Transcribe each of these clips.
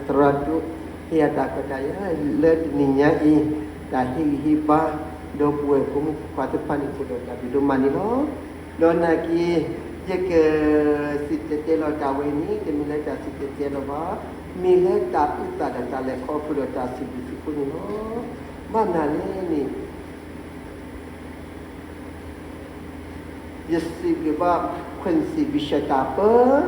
သရၣ်ဒိၣ် ဟ့ၣ်ယၤတၢ်ခွဲးတၢ်ယာ်လၢတနံၤညါအံၤ, တၢ်ဟ့ၣ်ဂံၢ်ဟ့ၣ်ဘါ ဒီပုၢ်ဝဲၢ်ဖိမုၣ်ဖိခွါသ့ၣ်တဖၣ်န့ၣ် အိၣ်ဒီးတၢ်ဘျုးဒိၣ်မးန့ၣ်လီၤ. ဒီးနာ်က့ ယကစံၣ်တဲၤတဲလီၤတၢ်ဝဲန့ၣ် တမ့ၢ်လၢတၢ်စံၣ်တဲၤတဲလီၤဘၣ်, မ့ၢ်လၢတၢ်အုၣ်သးဒီးတၢ်လဲၤခီဖျိဒီးတၢ်စံးဘျုးစံးဖှိၣ်န့ၣ်လီၤ. ဘၣ်မနုၤလဲၣ်န့ၣ် ယစံးဘျုးဘၣ် Quincy Bishop တၢ်ပၢ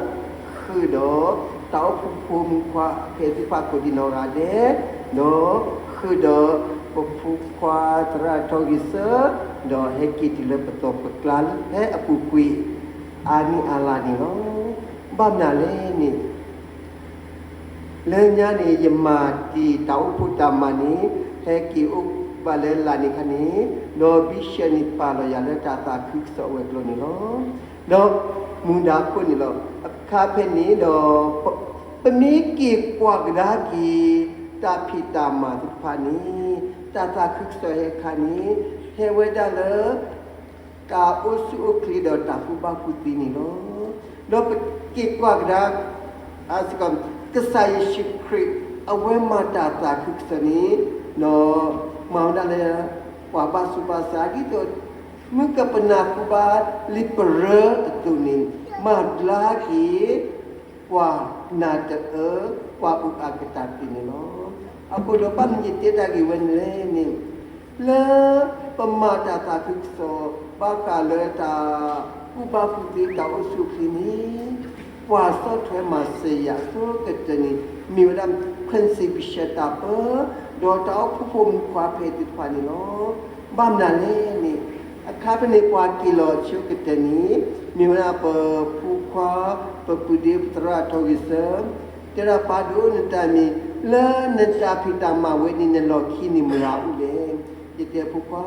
ဃုာ်ဒီး တၢ်အိၣ်ဖှိၣ်ဖိမုၣ်ခွါဖဲသ့ၣ်တဖၣ်ကိးဒံးနီၢ်ဂၤဒဲး, ဒီးဃုာ်ဒီး ပဖိခွါသရၣ်ထီဂံၢ်စၢၢ်, ဒီးဟဲက့ၤတုၤလၢပတီၢ်ပကျါလၢဖဲအပူၤကွံာ် အါနံၣ်အါလါန့ၣ်လီၤ. ဘၣ်မနုၤလဲၣ်န့ၣ် လၢညါန့ၣ် ယမၤတ့ၢ်တၢ်အိၣ်ဖှိၣ်တၢ်မၤန့ၣ် ဟဲက့ၤအိၣ်ဘၣ်လၢလၢ်န့ၣ်အခါန့ၣ်, ဒီးဘံၣ်ၡၢၣ်န့ၣ်ပာ်လီၤယၤလၢတၢ်သးခုကစီၣ်အဝဲၤကျိၤန့ၣ်လီၤ. ဒီးမူဒါခိၣ်န့ၣ်လီၤ. အခါဖဲန့ၣ်ဒီး ပမ့ၢ်က့ၤကွၢ်ကဒါက့ၤ တၢ်ဖံးတၢ်မၤသ့ၣ်တဖၣ်န့ၣ် တၢ်သးခုကစီၣ်ဟဲအခါန့ၣ် ဟဲဝဲဒၣ်လၢ တၢ်အိၣ်ဆူၣ်အိၣ်ချ့ဒီးတၢ်ကူၣ်ဘၣ်ကူၣ်သ့န့ၣ်လီၤ. ဒီးပက့ၤကွၢ်ကဒါ ကစၢ်ယ့ၣ်ၡူးခရံာ် အဝဲမၤတၢ်သးခုကစီၣ်န့ၣ် ဒီးမၤဝဲဒၣ်လၢ ပှၤဘၣ်ဆူးဘၣ်ဆါ ဒ်သိး မုၢ်ကပနၢ်ဟူဘၣ်လံာ်ပရၢအသိးန့ၣ် မၤဘျါက့ၤ ပှၤနၢ်တအၢ ပှၤအုၣ်အါကတၢၢ်တ့ၢ်န့ၣ်လီၤ. အဃိဒီးဘၣ်မနုၤယတဲတၢ်ဂ့ၢ်ဝဲန့ၣ်လဲၣ်န့ၣ်, လၢပမၤတၢ်သးခုကစီၣ် ဘၣ်ဃးလၢတၢ်ကူၣ်ဘၣ်ကူၣ်သ့တၢ်အိၣ်ဆူၣ်အိၣ်ချ့န့ၣ် ပှၤဆီၣ်ထွဲမၤစၢၤယၤအဆိကတၢၢ်န့ၣ် မ့ၢ်ဝဲဒၣ် Quincy Bishop တၢ်ပၢ ဒီးတၢ်အိၣ်ဖှိၣ်ဖိမုၣ်ခွါဖဲသ့ၣ်တဖၣ်န့ၣ်လီၤ. ဘၣ်မနုၤလဲၣ်န့ၣ်, အခါဖဲန့ၣ်ပှၤက့ၤလီၤအဆိကတၢၢ်န့ၣ် မ့ၢ်ဝဲဒၣ်ပဖိခွါ ပပုၢ်ဒ့ပသရၣ်ထီဂံၢ်စၢၢ်, တဲဒၣ်ပၢ်ဒိၣ်နတၢ်မ့ၢ် လၢနတၢ်ဖံးတၢ်မၤဝဲန့ၣ် နလီၢ်ခံန့ၣ်မတၤအိၣ်လဲၣ်. ယတဲဖိခွါ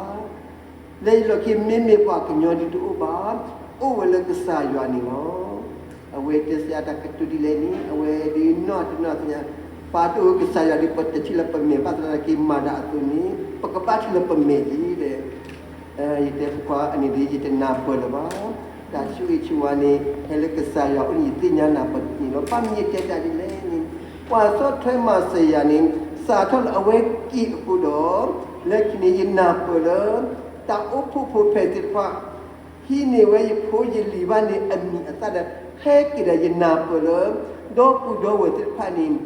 လၢယလီၢ်ခံမ့မ့ၢ်ပှၤကညီဒ်တအိၣ်ဘၣ်, အိၣ်ဝဲလၢကစၢ်ယွၤန့ၣ်လီၤ. အဝဲတဲစ့ၢ်အတၢ်ကတိၤဒ်လဲၣ်န့ၣ် အဝဲဒုးနီၢ်တနီၢ်သ့ၣ်ညါ, ပၢ်ဒိၣ်ဧၢ ကစၢ်ယွၤဒုးပတထံၣ်လၢပမဲာ်ဘၣ်သနာ်က့ မၤဒၣ်အသိးန့ၣ် ပကဘၣ်ထံၣ်လၢပမဲာ်ဒ်လဲၣ်. ယတဲဖိခွါအန့ၣ်ဒ်ယတနၢ်ပၢၢ်လၢၤဘၣ်. တၢ်ဆူးဂ့ၤဆူးဝါန့ၣ် ဟဲလၢကစၢ်ယွၤအအိၣ်န့ၣ် ယသ့ၣ်ညါနၢ်ပၢၢ်န့ၣ်လီၤ. ဘၣ်မနုၤယတဲတၢ်ဒ်လဲၣ်န့ၣ် ပှၤဆီၣ်ထွဲမၤစၢၤယၤန့ၣ် စးထီၣ်လၢအဝဲက့ၤအဃိဒီး လၢခံန့ၣ်ယနၢ်ပၢၢ်လၢ တၢ်အိၣ်ဖှိၣ်ဖိဖဲသ့ၣ်တဖၣ် ဟံးန့ၢ်ဝဲယဖိယလံၤဘၣ်န့ၣ် အမံၤအသၣ်ဒီး ဟဲက့ၤဒီးယနၢ်ပၢၢ်လၢ ဒီပုၢ်ဒီဝဲၢ်သ့ၣ်တဖၣ်န့ၣ်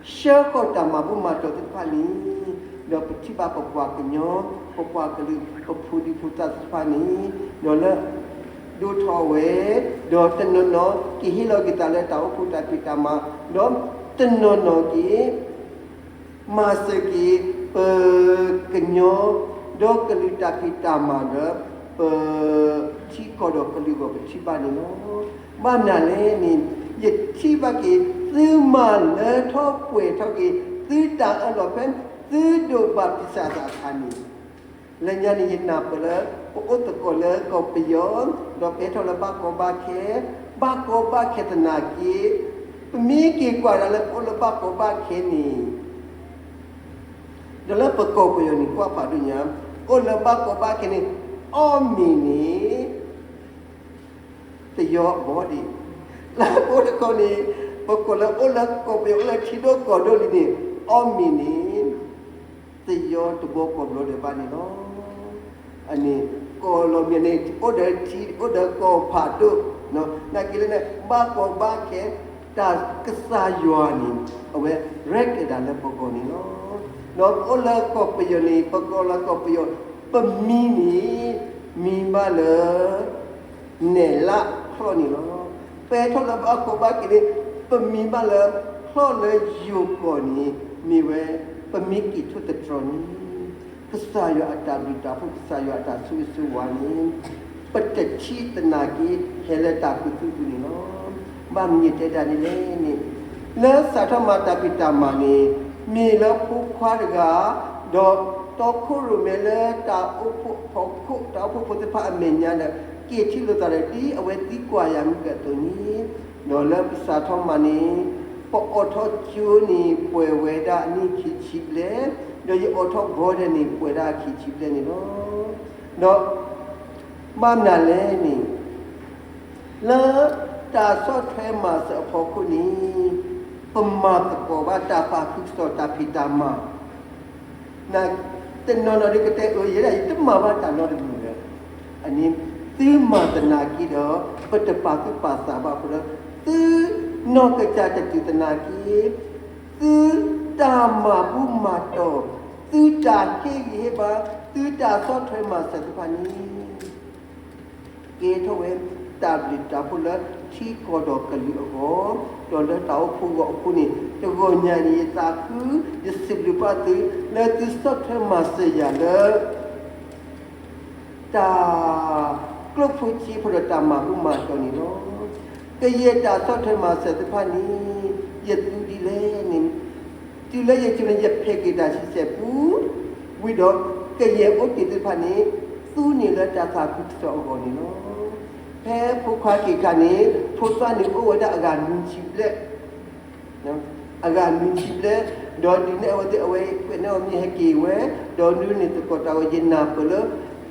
ဆှၢဃီၤတၢ်မၤဘူၣ်မၤတီၤသ့ၣ်တဖၣ်န့ၣ်, ဒီးပထံၣ်ဘၣ်ပပှၤကညီ ပပှၤကလုာ် ပဖိဒံဖိသၣ်သ့ၣ်တဖၣ်န့ၣ်, ဒီးလၢ ဒိၣ်ထီၣ်ဝဲ, ဒီးတနီၤနီၤက့ၤဟ့ၣ်လီၤက့ၤသးလၢတၢ်အိၣ်ဖှိၣ်တၢ်ဖံးတၢ်မၤ, ဒီးတနီၤနီၤက့ၤ မၤစၢၤက့ၤ ပကညီ ဒီးကလုာ်တၢ်ဖံးတၢ်မၤဒီး ပထံကီၢ်ဒီးကလုာ်ဂီၢ်ပထံၣ်ဘၣ်န့ၣ်လီၤ. ဘၣ်မနုၤလဲၣ်န့ၣ် ယထံၣ်ဘၣ်က့ၤ သုမၤလၢထီၣ်ပှဲၤထီၣ်က့ၤ သုတၢ်အၢၣ်လီၤဖဲ သုဒိးဘၣ်ဖံးစၢ်သးအခါန့ၣ် လၢညါန့ၣ် ယနၢ်ပၢၢ်လၢ ပအိၣ်သကိးလၢကီၢ်ပယီၤ, ဒီးပဟဲထီၣ်လၢဘၣ်ကီဘၣ်ခဲ, ဘၣ်ကီဘၣ်ခဲသနာ်က့, ပမ့ၢ်က့ၤကွၢ်ဒၣ်လၢပအိၣ်လၢဘၣ်ကီဘၣ်ခဲန့ၣ်, ဒီးလၢပကီၢ်ပယီၤန့ၣ် ကွၢ်ဖးဒိၣ်ညါ, အိၣ်လၢဘၣ်ကီဘၣ်ခဲန့ၣ်, အီၣ်မ့ၤန့ၣ် တယီဘီဒံး, လၢပအိၣ်တခီန့ၣ်, ပကိးလၢအိၣ်လၢကီၢ်ပယီၤ အိၣ်လၢထံဒိၣ်ကီၢ်ဒိၣ်လံန့ၣ်, အီၣ်မ့ၤန့ၣ် တယီတဘီကီၢ်ဘျီဒီးဘၣ်န့ၣ်လီၤ. အန့ၣ် ကီၢ်လီၤမ့ၤန့ၣ် အိၣ်ဒီးထံ အိၣ်ဒီးကီၢ်ဖးဒိၣ်, နာ်က့လၢန့ၣ် ဘၣ်ကီဘၣ်ခဲ တၢ်ကစၢ်ယွၤန့ၣ် အဝဲရဲၣ်ကျဲၤဒၣ်လၢပဂီၢ်န့ၣ်လီၤ. ဒီးပအိၣ်လၢကီၢ်ပယီၤန့ၣ် ပကိးလၢကီၢ်ပယီၤ ပမံန့ၣ် မံဘၣ်လၢ နဲၣ်လၣ်ချီၣ်န့ၣ်လီၤ. ပဟဲထီၣ်လၢဘၣ်ကီဘၣ်ခဲန့ၣ် ပမံဘၣ်လၢ ချီၣ်လၢယိၤကီၢ်န့ၣ် မ့ၢ်ဝဲ ပမ့ၢ်က့ၤထီၣ်သတြီၤန့ၣ် ကစၢ်ယွၤအတၢ်ဘျုးတၢ်ဖှိၣ် ကစၢ်ယွၤအတၢ်ဆိၣ်ဂ့ၤဆိၣ်ဝါန့ၣ် ပတထံၣ်သနာ်က့ ဟဲလၢတၢ်ခူသူၣ်ပူၤန့ၣ်လီၤ. ဘၣ်မနုၤယတဲတၢ်ဒ်လဲၣ်န့ၣ် လၢစးထီၣ်မၤတၢ်ဖံးတၢ်မၤန့ၣ် မ့ၢ်လၢဖိခွါတဂၤ ဒီးတီခိၣ်ရိၣ်မဲလၢတၢ်အိၣ်ဖှိၣ်ဖီခိၣ် တၢ်အိၣ်ဖှိၣ်ဖိသ့ၣ်တဖၣ်အမဲာ်ညါဒီး က့ၤထံၣ်လိာ်သးဒီး ဒ်အဝဲသံကွၢ်ယၤမုၢ်ကၢသိးန့ၣ်, ဒီးလၢပစးထီၣ်မၤန့ၣ် ပအိးထီၣ်ကၠိန့ၣ် ပှဲၤဝဲဒၣ်အနံၣ်ခံဆံဘျဲၣ်, ဒီးယအိးထီၣ်ဘီဒဲးန့ၣ် ပှဲၤဒၣ်ခံဆံဘျဲၣ်န့ၣ်လီၤ. ဒီး ဘၣ်မနုၤလဲၣ်န့ၣ် လၢတၢ်ဆီၣ်ထွဲမၤစၢၤအဖီခိၣ်န့ၣ် ပမၤသကိးဘၣ် တၢ်သးခုကစီၣ်တၢ်ဖံးတၢ်မၤ, နတနီၤနီၤဒုးကတဲအၢ ယဲဒၣ်ယတမၤဘၣ်တၢ်နီတမံၤလၢၤ, အန့ၣ် သုမၤသနာ်က့ဒီး ပတပာ်သူၣ်ပာ်သးဘၣ်အဃိဒီး သုနီၢ်ကစၢ်တတုၤသနာ်က့ သုတၢ်မၤဘူၣ်မၤတီၢ်, သုတၢ်ဟ့ၣ်ဂံၢ်ဟ့ၣ်ဘါ, သုတၢ်ဆီၣ်ထွဲမၤစၢၤသ့ၣ်တဖၣ်န့ၣ် ကဲထီၣ်ဝဲတၢ်ဘျုးတၢ်ဖှိၣ်လၢထံကီၢ်ဒီးကလုာ်အဂီၢ်, ဒီးလၢတၢ်အိၣ်ဖှိၣ်အဂီၢ်အဃိန့ၣ် တဂီၤညါအံၤ ယသးခု ယစံးဘျုးဘၣ်သု လၢသုဆီၣ်ထွဲမၤစၢၤယၤလၢ တၢ်ကျိၣ်ဖိစ့ဖိဒီးတၢ်မၤဘူၣ်မၤတီၢ်န့ၣ်လီၤ. ကယဲၢ်တၢ်ဆီၣ်ထွဲမၤစၢၤသ့ၣ်တဖၣ်န့ၣ် ယသူဒ်လဲၣ်န့ၣ်, တုၤလၢယကန့ၣ် ယဖဲးက့ၤတၢ်ဆံဆဲးပူၤ, ဝံၤဒီး ကယဲၢ်အိၣ်တ့ၢ်သ့ၣ်တဖၣ်န့ၣ် သူန့ၢ်လၢတၢ်သးခုကစီၣ်အဂီၢ်န့ၣ်လီၤ. ဖဲဖိခွါက့ၤခါန့ၣ် ဖိသၣ်န့ၣ်အိၣ်ဝဲဒၣ်အဂၤနွံဆံဘျဲၣ် အဂၤနွံဆံဘျဲၣ်, ဒီးဒုးနဲၣ်အဝဲသ့ၣ် အဝဲကွဲးန့ၢ်အီၤမ့ၢ်ဟဲက့ၤဝဲ, ဒီးဒုးန့ၣ်သကိးတၢ်ဝဲ ယနၢ်ပၢၢ်လၢ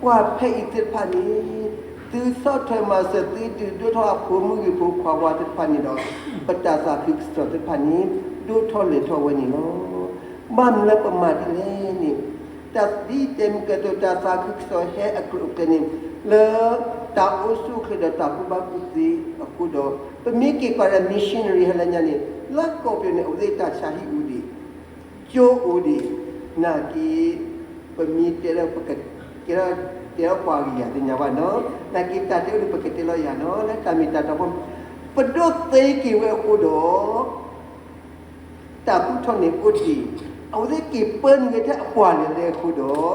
ပှၤဖဲအံၤသ့ၣ်တဖၣ်န့ၣ် သုဆီၣ်ထွဲမၤစၢၤ သုဒုးဒိၣ်ထီၣ်အဖိမုၣ်ဂ့ၤ ဖိခွါဝါသ့ၣ်တဖၣ်န့ၣ်ဒီး ပတၢ်သးခုကစီၣ်သ့ၣ်တဖၣ်န့ၣ် ဒိၣ်ထီၣ်လဲၤထီၣ်ဝဲန့ၣ်လီၤ. ဘၣ်မနုၤလၢပမၤဒ်လဲၣ်န့ၣ်, တၢ်ဒ်တဲမုၢ်ကဲသိး တၢ်သးခုကစီၣ်ဟဲအကျိၤအကျဲန့ၣ် လၢတၢ်အိၣ်ဆူၣ်အိၣ်ချ့ဒီးတၢ်ကူၣ်ဘၣ်ကူၣ်သ့အဃိဒီး ပမ့ၢ်က့ၤကွၢ်ဒီး missionary ဟဲလၢညါန့ၣ် လၢကီၢ်ပယီၤန့ၣ် အဝဲသ့ၣ်တၢ်ဆါဟံၣ်အိၣ်ဒံး, ကၠိအိၣ်ဒံး, နာ်က့ ပမ့ၢ်တဲလၢပကတဲလီၤ တဲလီၤပှၤဂ့ၤယၤသ့ၣ်ညါဘၣ်နီၤ, နာ်က့တၢ်တဲအိၣ်ဒံး ပကတဲလီၤယၤနီၤ လၢတၢ်မ့ၢ်တၢ်တီဖိ ပဒိၣ်သ့က့ၤဝဲအဃိဒီး တၢ်သူၣ်ထီၣ်န့ၣ်အိၣ်တ့ၢ်, အဝဲသ့ၣ်က့ၤပၢနုာ်ဝဲထဲအပှၤလဲၤလဲၤအဃိဒီး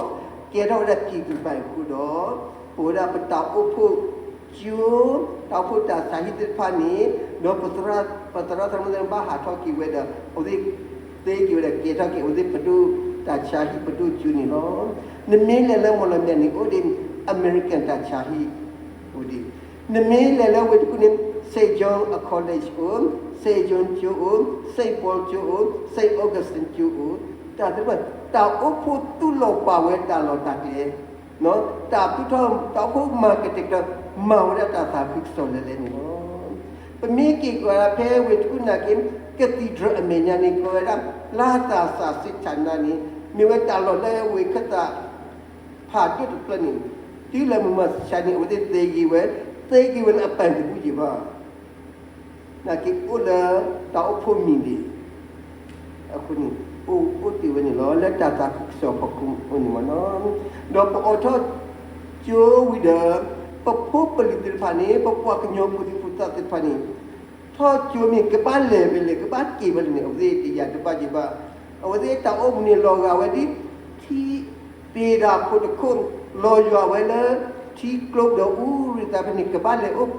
ကဲထီၣ်ဝဲဒၣ်တံၤသူၣ်ဘၣ်အဃိဒီး ပဝဲဒၣ်ပတၢ်အိၣ်ဖှိၣ်ကၠိ, တၢ်အိၣ်ဖှိၣ်တၢ်ဆါဟံၣ်သ့ၣ်တဖၣ်န့ၣ် ဒီးပသရၣ် ပသရၣ်သမုၢ်သ့ၣ်ဘၣ်ဟးထီၣ်က့ၤဝဲဒီး အဝဲသ့ၣ်သ့က့ၤဝဲဒီးကဲထီၣ်က့ၤ အဝဲသ့ၣ်ပဒိၣ်တၢ်ဆါဟံၣ်ပဒိၣ်ကၠိန့ၣ်လီၤ. နမ့ၢ်လဲၤလၢမီၢ်လမၠဲၣ်န့ၣ် အိၣ်ဒံး American တၢ်ဆါဟံၣ် အိၣ်ဒံး နမ့ၢ်လဲၤလၢဝ့ၢ်တကူၣ်န့ၣ် Saint John College အိၣ်, Saint John ကၠိအိၣ်, Saint Paul ကၠိအိၣ်, Saint Augustine ကၠိအိၣ်, တၢ်သ့ၣ်တဖၣ် တၢ်အိၣ်ဖှိၣ်သူၣ်လီၤပာ်ဝဲတၢ်လီၢ်တၢ်ကျဲ, တၢ်သူၣ်ထီၣ် တၢ်အိၣ်ဖှိၣ်မၤကတဲာ်ကတီၤ မၤဝဲဒၣ်တၢ်သးခုကစီၣ်လဲၤလဲၤန့ၣ်လီၤ. ပမ့ၢ်က့ၤကွၢ်ဖဲဝ့ၢ်တကူၣ်နာ်က့ Cathedral အမဲာ်ညါန့ၣ် ကိးဝဲဒၣ် လါသးစၢ်စ့ၣ်တၢ်နါန့ၣ် မ့ၢ်ဝဲတၢ်လီၢ်လၢဝ့ၢ်ခၢၣ်သး ဖးဒိၣ်တဖျၢၣ်န့ၣ် တုၤလၢမုၢ်မဆါန့ၣ် အဝဲသ့ၣ်သ့က့ၤဝဲ, သ့က့ၤဝဲလၢအပၢ်တဘူၣ်ယံၤဘၣ်, နာ်က့အိၣ်လၢတၢ်အိၣ်ဖှိၣ်မံၤဒံး, အဃိန့ၣ် အိၣ်အိၣ်တ့ၢ်ဝဲန့ၣ်လီၤ လၢတၢ်သးခုကစီၣ်ဖီခိၣ်အိၣ်န့ၣ်မ့ၢ်နီၤ, ဒီးပအိးထီၣ်ကၠိဝံၤဒီး ပဖိပလံၤသ့ၣ်တဖၣ်န့ၣ် ပပှၤကညီဖိဒံဖိသၣ်သ့ၣ်တဖၣ်န့ၣ် ထီၣ်ကၠိမ့ၢ်ကဘၣ်လဲၤဖဲလဲၣ် ကဘၣ်က့ၤဖဲလဲၣ်န့ၣ် အဝဲသ့ၣ်တယာ်တဘၣ်ယံၤဘၣ်, အဝဲသ့ၣ်တၢ်အိၣ်မူန့ၣ်လီၤဂာ်ဝဲဒ် ထံပ့ၤဒၣ်ဖိတခိၣ် လီၤယွၤဝဲလၢ ထံကျိဒီးအူရံသးဖဲန့ၣ် ကဘၣ်လဲၤအိၣ်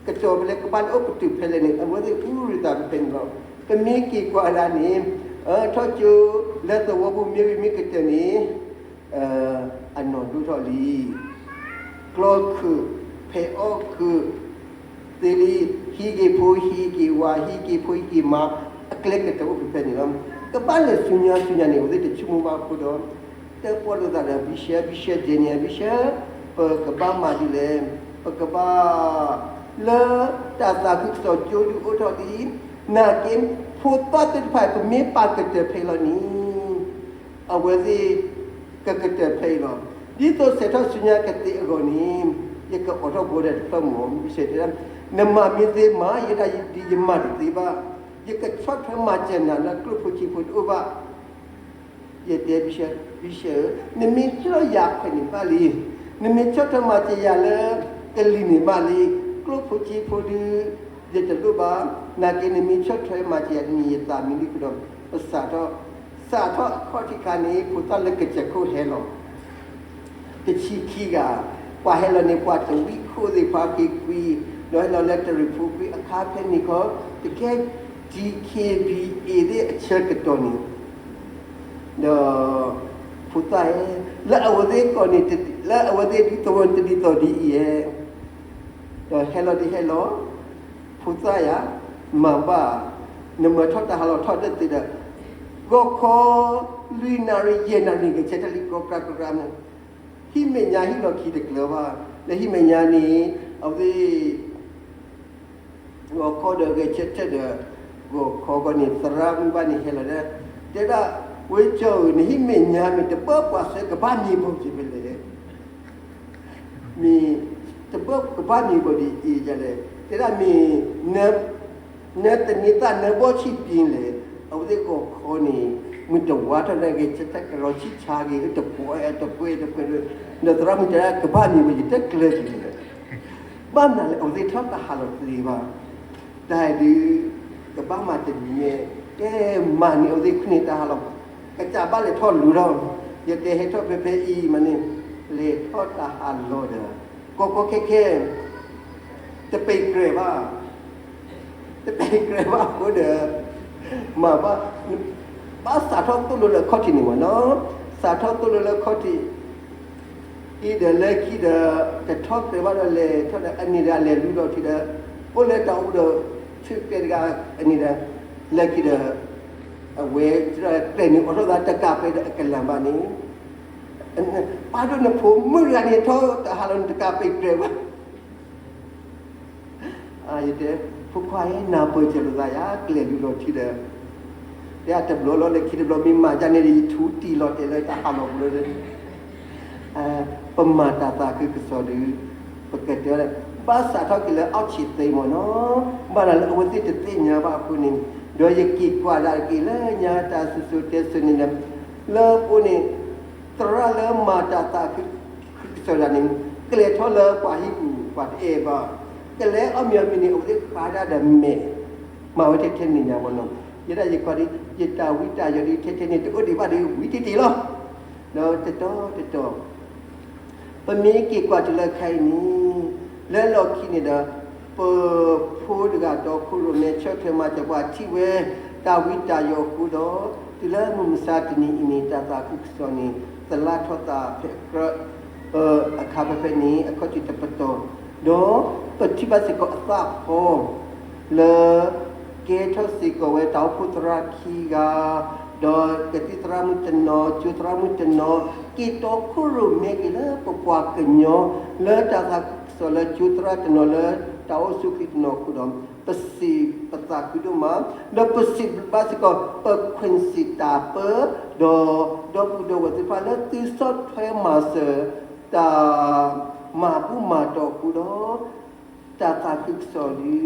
ကတီၤဖဲလဲၣ် ကဘၣ်လဲၤအိၣ်ပတုာ်ဖဲလဲၣ်န့ၣ် အဝဲသ့ၣ်အူရံသးဖဲန့ၣ်လီၤ. ပမ့ၢ်က့ၤကွၢ်ဒၣ်န့ၣ် ထီၣ်ကၠိလၢသဝီပူၤမ့ၢ်ဝံၤမ့ၢ်ကတၢၢ်န့ၣ် အနီၢ်ဒိၣ်ထီၣ်လံ, ကျီခုၣ်, ဖဲးအီၣ်ခုၣ်, သ့လံ, ဟံးက့ၤဖိဟံးက့ၤဝၤ ဟံးက့ၤဖိဟံးက့ၤမါ, အကျဲကတၢၢ်အိၣ်ဖဲဖဲန့ၣ်လီၤ. ကဘၣ်လဲၤဆူညါဆူညါန့ၣ် အဝဲသ့ၣ်တဆိကမိၣ်ဘၣ်အဃိဒီး တဲပီၣ်လိာ်သးဒီး Bishop, Bishop Daniel, Bishop ပကဘၣ်မၤဒ်လဲၣ်, ပကဘၣ် လၢတၢ်သးခုကစီၣ်ကၠိဒုးအိၣ်ထီၣ်လံ, နာ်က့ ဖိသၣ်သ့ၣ်တဖၣ် ပမ့ၢ်ပာ်ကတၢၢ်ဖဲအံၤလီၤန့ၣ် အဝဲသ့ၣ် ကကတၢၢ်ဖဲအံၤလီၤ. ဒ်သိးဆဲးထီၣ်ဆူညါကသ့အဂီၢ်န့ၣ် ယကအိးထီၣ်ဘိဒၣ်တဖျၢၣ်မ့ၢ် မ့ၢ်ဆဲးတဲဒၣ် နမၤမ့ၢ်သ့မး ယဲဒၣ်ယဒ်ယမၤတသ့ဘၣ်, ယကဆီၣ်ထွဲမၤစၢၤနၤလၢကျိၣ်ဖိစ့ဖိတအိၣ်ဘၣ်. ယတဲ Bishop, Bishop ဧၢ, နမ့ၢ်ဟ့ၣ်လီၤယၤခွဲးန့ၣ်ဘၣ်လံ, နမ့ၢ်ဆီၣ်ထွဲမၤစၢၤယၤလၢကလံၤန့ၣ်ဘၣ်လံ, ကျိၣ်ဖိစ့ဖိဒုး ယတလိၣ်ဘၣ်, နာ်က့နမ့ၢ်ဆီၣ်ထွဲမၤစၢၤယၤန့ၣ် ယသးမံလံအဃိဒီး ပစးထီၣ်, စးထီၣ်အခီၣ်ထံးခါန့ၣ် ဖိသၣ်လၢကစၢၢ်ခိၣ်ဟဲလီၤ တဆံခံဂၤ, ပှၤဟဲလီၤန့ၣ် ပှၤတဝံခိၣ်သ့ၣ် ပှၤက့ၤကွံာ်, ဒီးဟဲလီၤလၢတရံးဖိကွံာ်အခါဖဲန့ၣ်ခီ တကဲ DKBA သ့ၣ်အဆၢကတီၢ်န့ၣ်, ဒီး ဖိသၣ်ဧၢ, လၢအဝဲသ့ၣ်ကီၢ်န့ၣ် လၢအဝဲသ့ၣ်ဒူသဝီတဒ်သိးဒ်အံၤဧါ, ဒီးဟဲလီၤဒ်ဟဲလီၤ, ဖိသၣ်ယၤ, မၤဘၣ်, နမၤထီၣ်တၢ်ဟးလီၤထီၣ်တသ့ဒီး, ဂီၤခီ လွံၢ်နၣ်ရံၣ် ယဲၢ်နၣ်ရံၣ် ဂဲၤဆၢထၢၣ်လံကြီကြီကြီမး, ဟံၣ်မဲာ်ညါဟံၣ်လီၢ်ခံတကျၢၤဘၣ်, လၢဟံၣ်မဲာ်ညါန့ၣ် အဝဲသ့ၣ် ဂီၤခီဒီးဂဲၤဆၢထၢၣ်ဒီး ဂီၤခီဂီၢ်န့ၣ် သရၣ်မုၣ်ဘၣ်န့ၣ်ဟဲလီၤဒီး တဲဒၣ် ဝဲကၠီဧၢ နဟံၣ်မဲာ်ညါမ့ၢ်တပၢၢ်ပှၤဆှၢကဘၣ်မံၤဘိက့ၤဖဲလဲၣ်, မ့ၢ်တပၢၢ်ကဘၣ်မံၤဘိဒ်အံၤဒ်လဲၣ်, တဲဒၣ်မ့ၢ် နတန့ၤသၣ်နဘီဆံၣ်ပံလဲၣ်, အဝဲသ့ၣ်ဂီၤခီန့ၣ် မုၢ်တဝါထီၣ်န့ၣ်ဂ့ၤ ဆၢထၢၣ်ကရီဆံၣ်ဆါဂ့ၤ တပှဲၤတပှဲၤတပှဲၤ, ဒီးသရၣ်မုၣ်တဲဒၣ် ကဘၣ်မံၤဘိ ယတဲကျၢၤက့ၤန့ၣ် ဘၣ်မနုၤလဲၣ် အဝဲသ့ၣ်ထီၣ်တဟးလီၤသ့ဘၣ်. တၢ်ဒုး ကဘၣ်မၤတမံၤ, ကဲမၤန့ၢ်အဝဲသ့ၣ်ခွံန့ၣ်တဟးလီၤ, ကစၢ်ဘၣ်လဲၤထီၣ်လူၤထီၣ်, ယတဲဟဲထီၣ်ဖဲဖဲအံၤမးန့ၣ်, လဲၤထီၣ်တဟးလီၤဒီး ကီကီခဲခဲ တပ့ၤကြဲးဘၣ်, တပ့ၤကြဲးဘၣ်အဃိဒီး မၤဘၣ်, ဘၣ်စးထီၣ်သိၣ်လိလၢအခီၣ်ထံးန့ၣ်မးနီၤ, စးထီၣ်သိၣ်လိလၢအခီၣ်ထံး အံၤဒီးလၢခံဒီး တထီၣ်ကြဲးဘၣ်ဒီးလဲၤထီၣ်ဒီး အန့ၣ်ဒီးအလဲၤလူၤဒီးထံဒီး အိၣ်လၢတၢ်အိၣ်ဒီး ဆၢကဲတဂၤအန့ၣ်ဒီး လၢခံဒီး အဝဲ ကြဲးန့ၣ်အိးထီၣ်သးတကးပဲဒီးအကလၤဘၣ်န့ၣ်, ပၢ်ဒိၣ်နဖိမုၣ်တဂၤန့ၣ် ထီၣ်တဟးလီၤန့ၣ်တကးပဲကြဲးဘၣ် ယတဲ ဖိခွါဧၢ နၢ်ပၢၢ်စၢၤလိာ်သးယၤ ကလဲၤလူၤဒီးထံဒီး တဲတဘျီလီၤလၢခံတဘျီ မ့ၢ်မၤဒ်န့ၣ်ဒီး ယထူတံၢ်လီၤတဲာ်လၢတၢ်ဟးလီၤပူၤလၢ ပမၤတၢ်သးခုကစီၣ်ဒီး ပကတဲလၢ ဘၣ်စးထီၣ်က့ၤလၢအီၣ်ဆံးသ့မ့ၢ်နီၤ, ဘၣ်ဒၣ်လၢအဝဲသ့ၣ်တသ့ၣ်ညါဘၣ်အဃိန့ၣ်, ဒီးယက့ၤကွၢ်ဒၣ်က့ၤလၢညါတၢ်စံၣ်စိၤတဲစိၤန့ၣ်ဒီး လၢပအိၣ်န့ၣ် သရၣ်လၢမၤတၢ်သးခုကစီၣ်တဂၤန့ၣ် ကလဲၤထီၣ်လၢပှၤဟံၣ်ပူၤ ပှၤတအဲၣ်ဘၣ်, ကလဲၤအီၣ်မ့ၤအီမ့ၤန့ၣ် အဝဲသ့ၣ်ဃါဒၣ်ဒီးမဲာ်, မၤဝဲထဲထဲန့ၣ်ညါမ့ၢ်နီၤ, ယဲဒၣ်ယကွၢ်ဒီး ယတၢ်ဝံတၢ်ယိးဒီး ထဲထဲန့ၣ် တအိၣ်ဒံးဘၣ်ဒီး ဝံတ့ၢ်တ့ၢ်လီၤ. ဒီးတတီၤတတီၤ ပမ့ၢ်က့ၤကွၢ်တုၤလၢခဲအံၤန့ၣ် လၢလီၢ်ခံန့ၣ်ဒီး ပဖိတဂၤတီခိၣ်ရိၣ်မဲ ဆၢထၢၣ်မၤစၢၤပှၤထံၣ်ဝဲ တၢ်ဝံတၢ်ယိးအဃိဒီး တုၤလၢမုၢ်မဆါတနံၤအံၤန့ၣ် တၢ်သးခုကစီၣ်န့ၣ် သလၢထီၣ်သးဖဲကြၢး အခါဖဲဖဲန့ၣ် အခီၣ်ထံးတပတီၢ်, ဒီးပထံၣ်ဘၣ်စ့ၢ်ကီးအသးဖီ လၢ ကဲထီၣ်စ့ၢ်ကီးဝဲတၢ်အိၣ်ဖှိၣ်သရၣ်ခံဂၤ, ဒီးကသံၣ်သရၣ်မုၣ်တနီၤ ကၠိသရၣ်မုၣ်တနီၤ က့ၤတီခိၣ်ရိၣ်မဲက့ၤလၢပပှၤကညီ လၢတၢ်သးခုကစီၣ်လၢကၠိသရၣ်တနီၤလၢတၢ်အိၣ်ဆူၣ်ချ့တနီၤအဃိဒီး ပစံးပသးခုဒိၣ်မး, ဒီးပစံးဘျုးဘၣ်စ့ၢ်ကီး ပခွဲးစံးတၢ်ပၢ ဒီး ဒီပုၢ်ဒီဝဲၢ်သ့ၣ်တဖၣ်လၢသုဆီၣ်ထွဲမၤစၢၤ တၢ် မၤဘူၣ်မၤတီၤအဃိဒီး တၢ်သးခုကစီၣ်ဒီး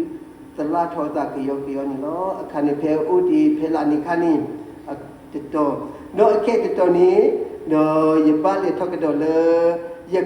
သလၢထီၣ်သးကယီကယီန့ၣ်လီၤ. အခါန့ၣ်ဖဲအိၣ်တ့ၢ်ဖဲလၢန့ၣ်အခါန့ၣ် တတီၤ, ဒီးအခဲအံၤတတီၤန့ၣ် ဒီးယဘၣ်လဲၤထီၣ်ကဒီးလၢ ယ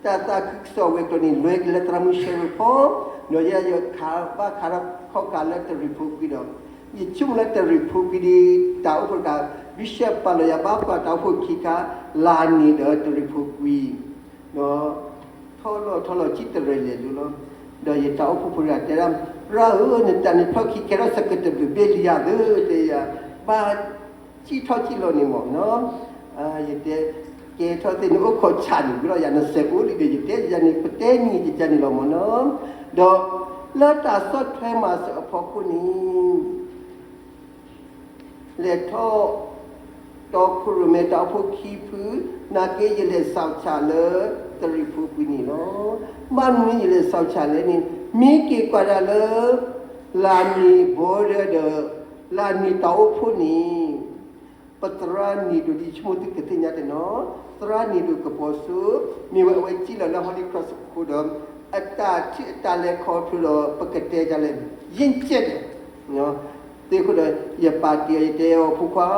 တၢ်သးခုကစီၣ်ဝဲၤကျိၤန့ၣ် လဲၤက့ၤလၢသရၣ်မုၣ်ရှဲရဖီ, ဒီးယဲယခးဘၣ်ခးထီၣ်ခီၣ်ခါလၢတရံးဖိကွံာ်ဒီး ယဆိကမိၣ်လၢတရံးဖိကွံာ်ဒီး တၢ်အိၣ်ဖှိၣ်တခါ ဘံၣ်ရှၢၣ်ပာ်လီၤယၤဘၣ်ပှၤတၢ်အိၣ်ဖှိၣ်ခံခါ လၢန့ၣ်ဒီးတရံးဖိကွံာ် ဒီး ထီၣ်လီၢ်ထီၣ်လီၢ် ကံၣ်တရဲၣ်လဲၤလိၤလီၤ. ဒီးယတၢ်အိၣ်ဖှိၣ်ဖိတဂၤတဲဒၣ် ရၣ်ဧၢ နတၢ်န့ၣ်ဖျီၣ်ခံခဲထီၣ်စကတၢၢ်ဘျုးဘ့ၣ်လံယၤသၢ တဲယၤ ဘၣ် ကံၣ်ထီၣ်ကံၣ်လီၤန့ၣ်မ့ၢ်နီၤ ယတဲ ကဲထီၣ်သ့ၣ်န့ၣ်အိၣ်ခိးဆၣ်န့ၣ် ဝံၤလီၤယၤနစဲးအိၣ်လံဒီး ယတဲယၤန့ၣ် ပတဲနံၤယကန့ၣ်လီၤမ့ၢ်နီၤ. ဒီး လၢတၢ်ဆီၣ်ထွဲမၤစၢၤအဖီခိၣ်န့ၣ် လဲၤထီၣ် တီခိၣ်ရိၣ်မဲတၢ်အိၣ်ဖှိၣ်ခံဖု နာ်က့ယလဲၤစးဆၣ်လၢ တရံးဖိကွံာ်န့ၣ်လီၤ. ဘၣ်မနုၤယလဲၤစးဆၣ်လဲၣ်န့ၣ် မ့ၢ်က့ၤကွၢ်ဒၣ်လၢ လၢန့ၣ်ဘီဒၢဒီး လၢန့ၣ်တၢ်အိၣ်ဖှိၣ်န့ၣ် ပသရၣ်န့ၣ်ဒိၣ်ဒ်ဆိကမိၣ်သုကသ့ၣ်ညါတနီၤ သရၣ်န့ၣ်ဒိၣ်ကပီၤစိ မ့ၢ်ဝဲအဝဲစံၣ်လီၤလၢ Holy Cross အဃိဒီး အတၢ်ထံၣ်အတၢ်လဲၤခီဖျိဒီး ပကတဲဒ်လဲၣ် ယ့ၢ်ကဲၣ်ဒဲး သ့ၣ်အဃိဒီး ယပာ်တ့ၢ်အီၤ ယတဲအီၤ ဖိခွါ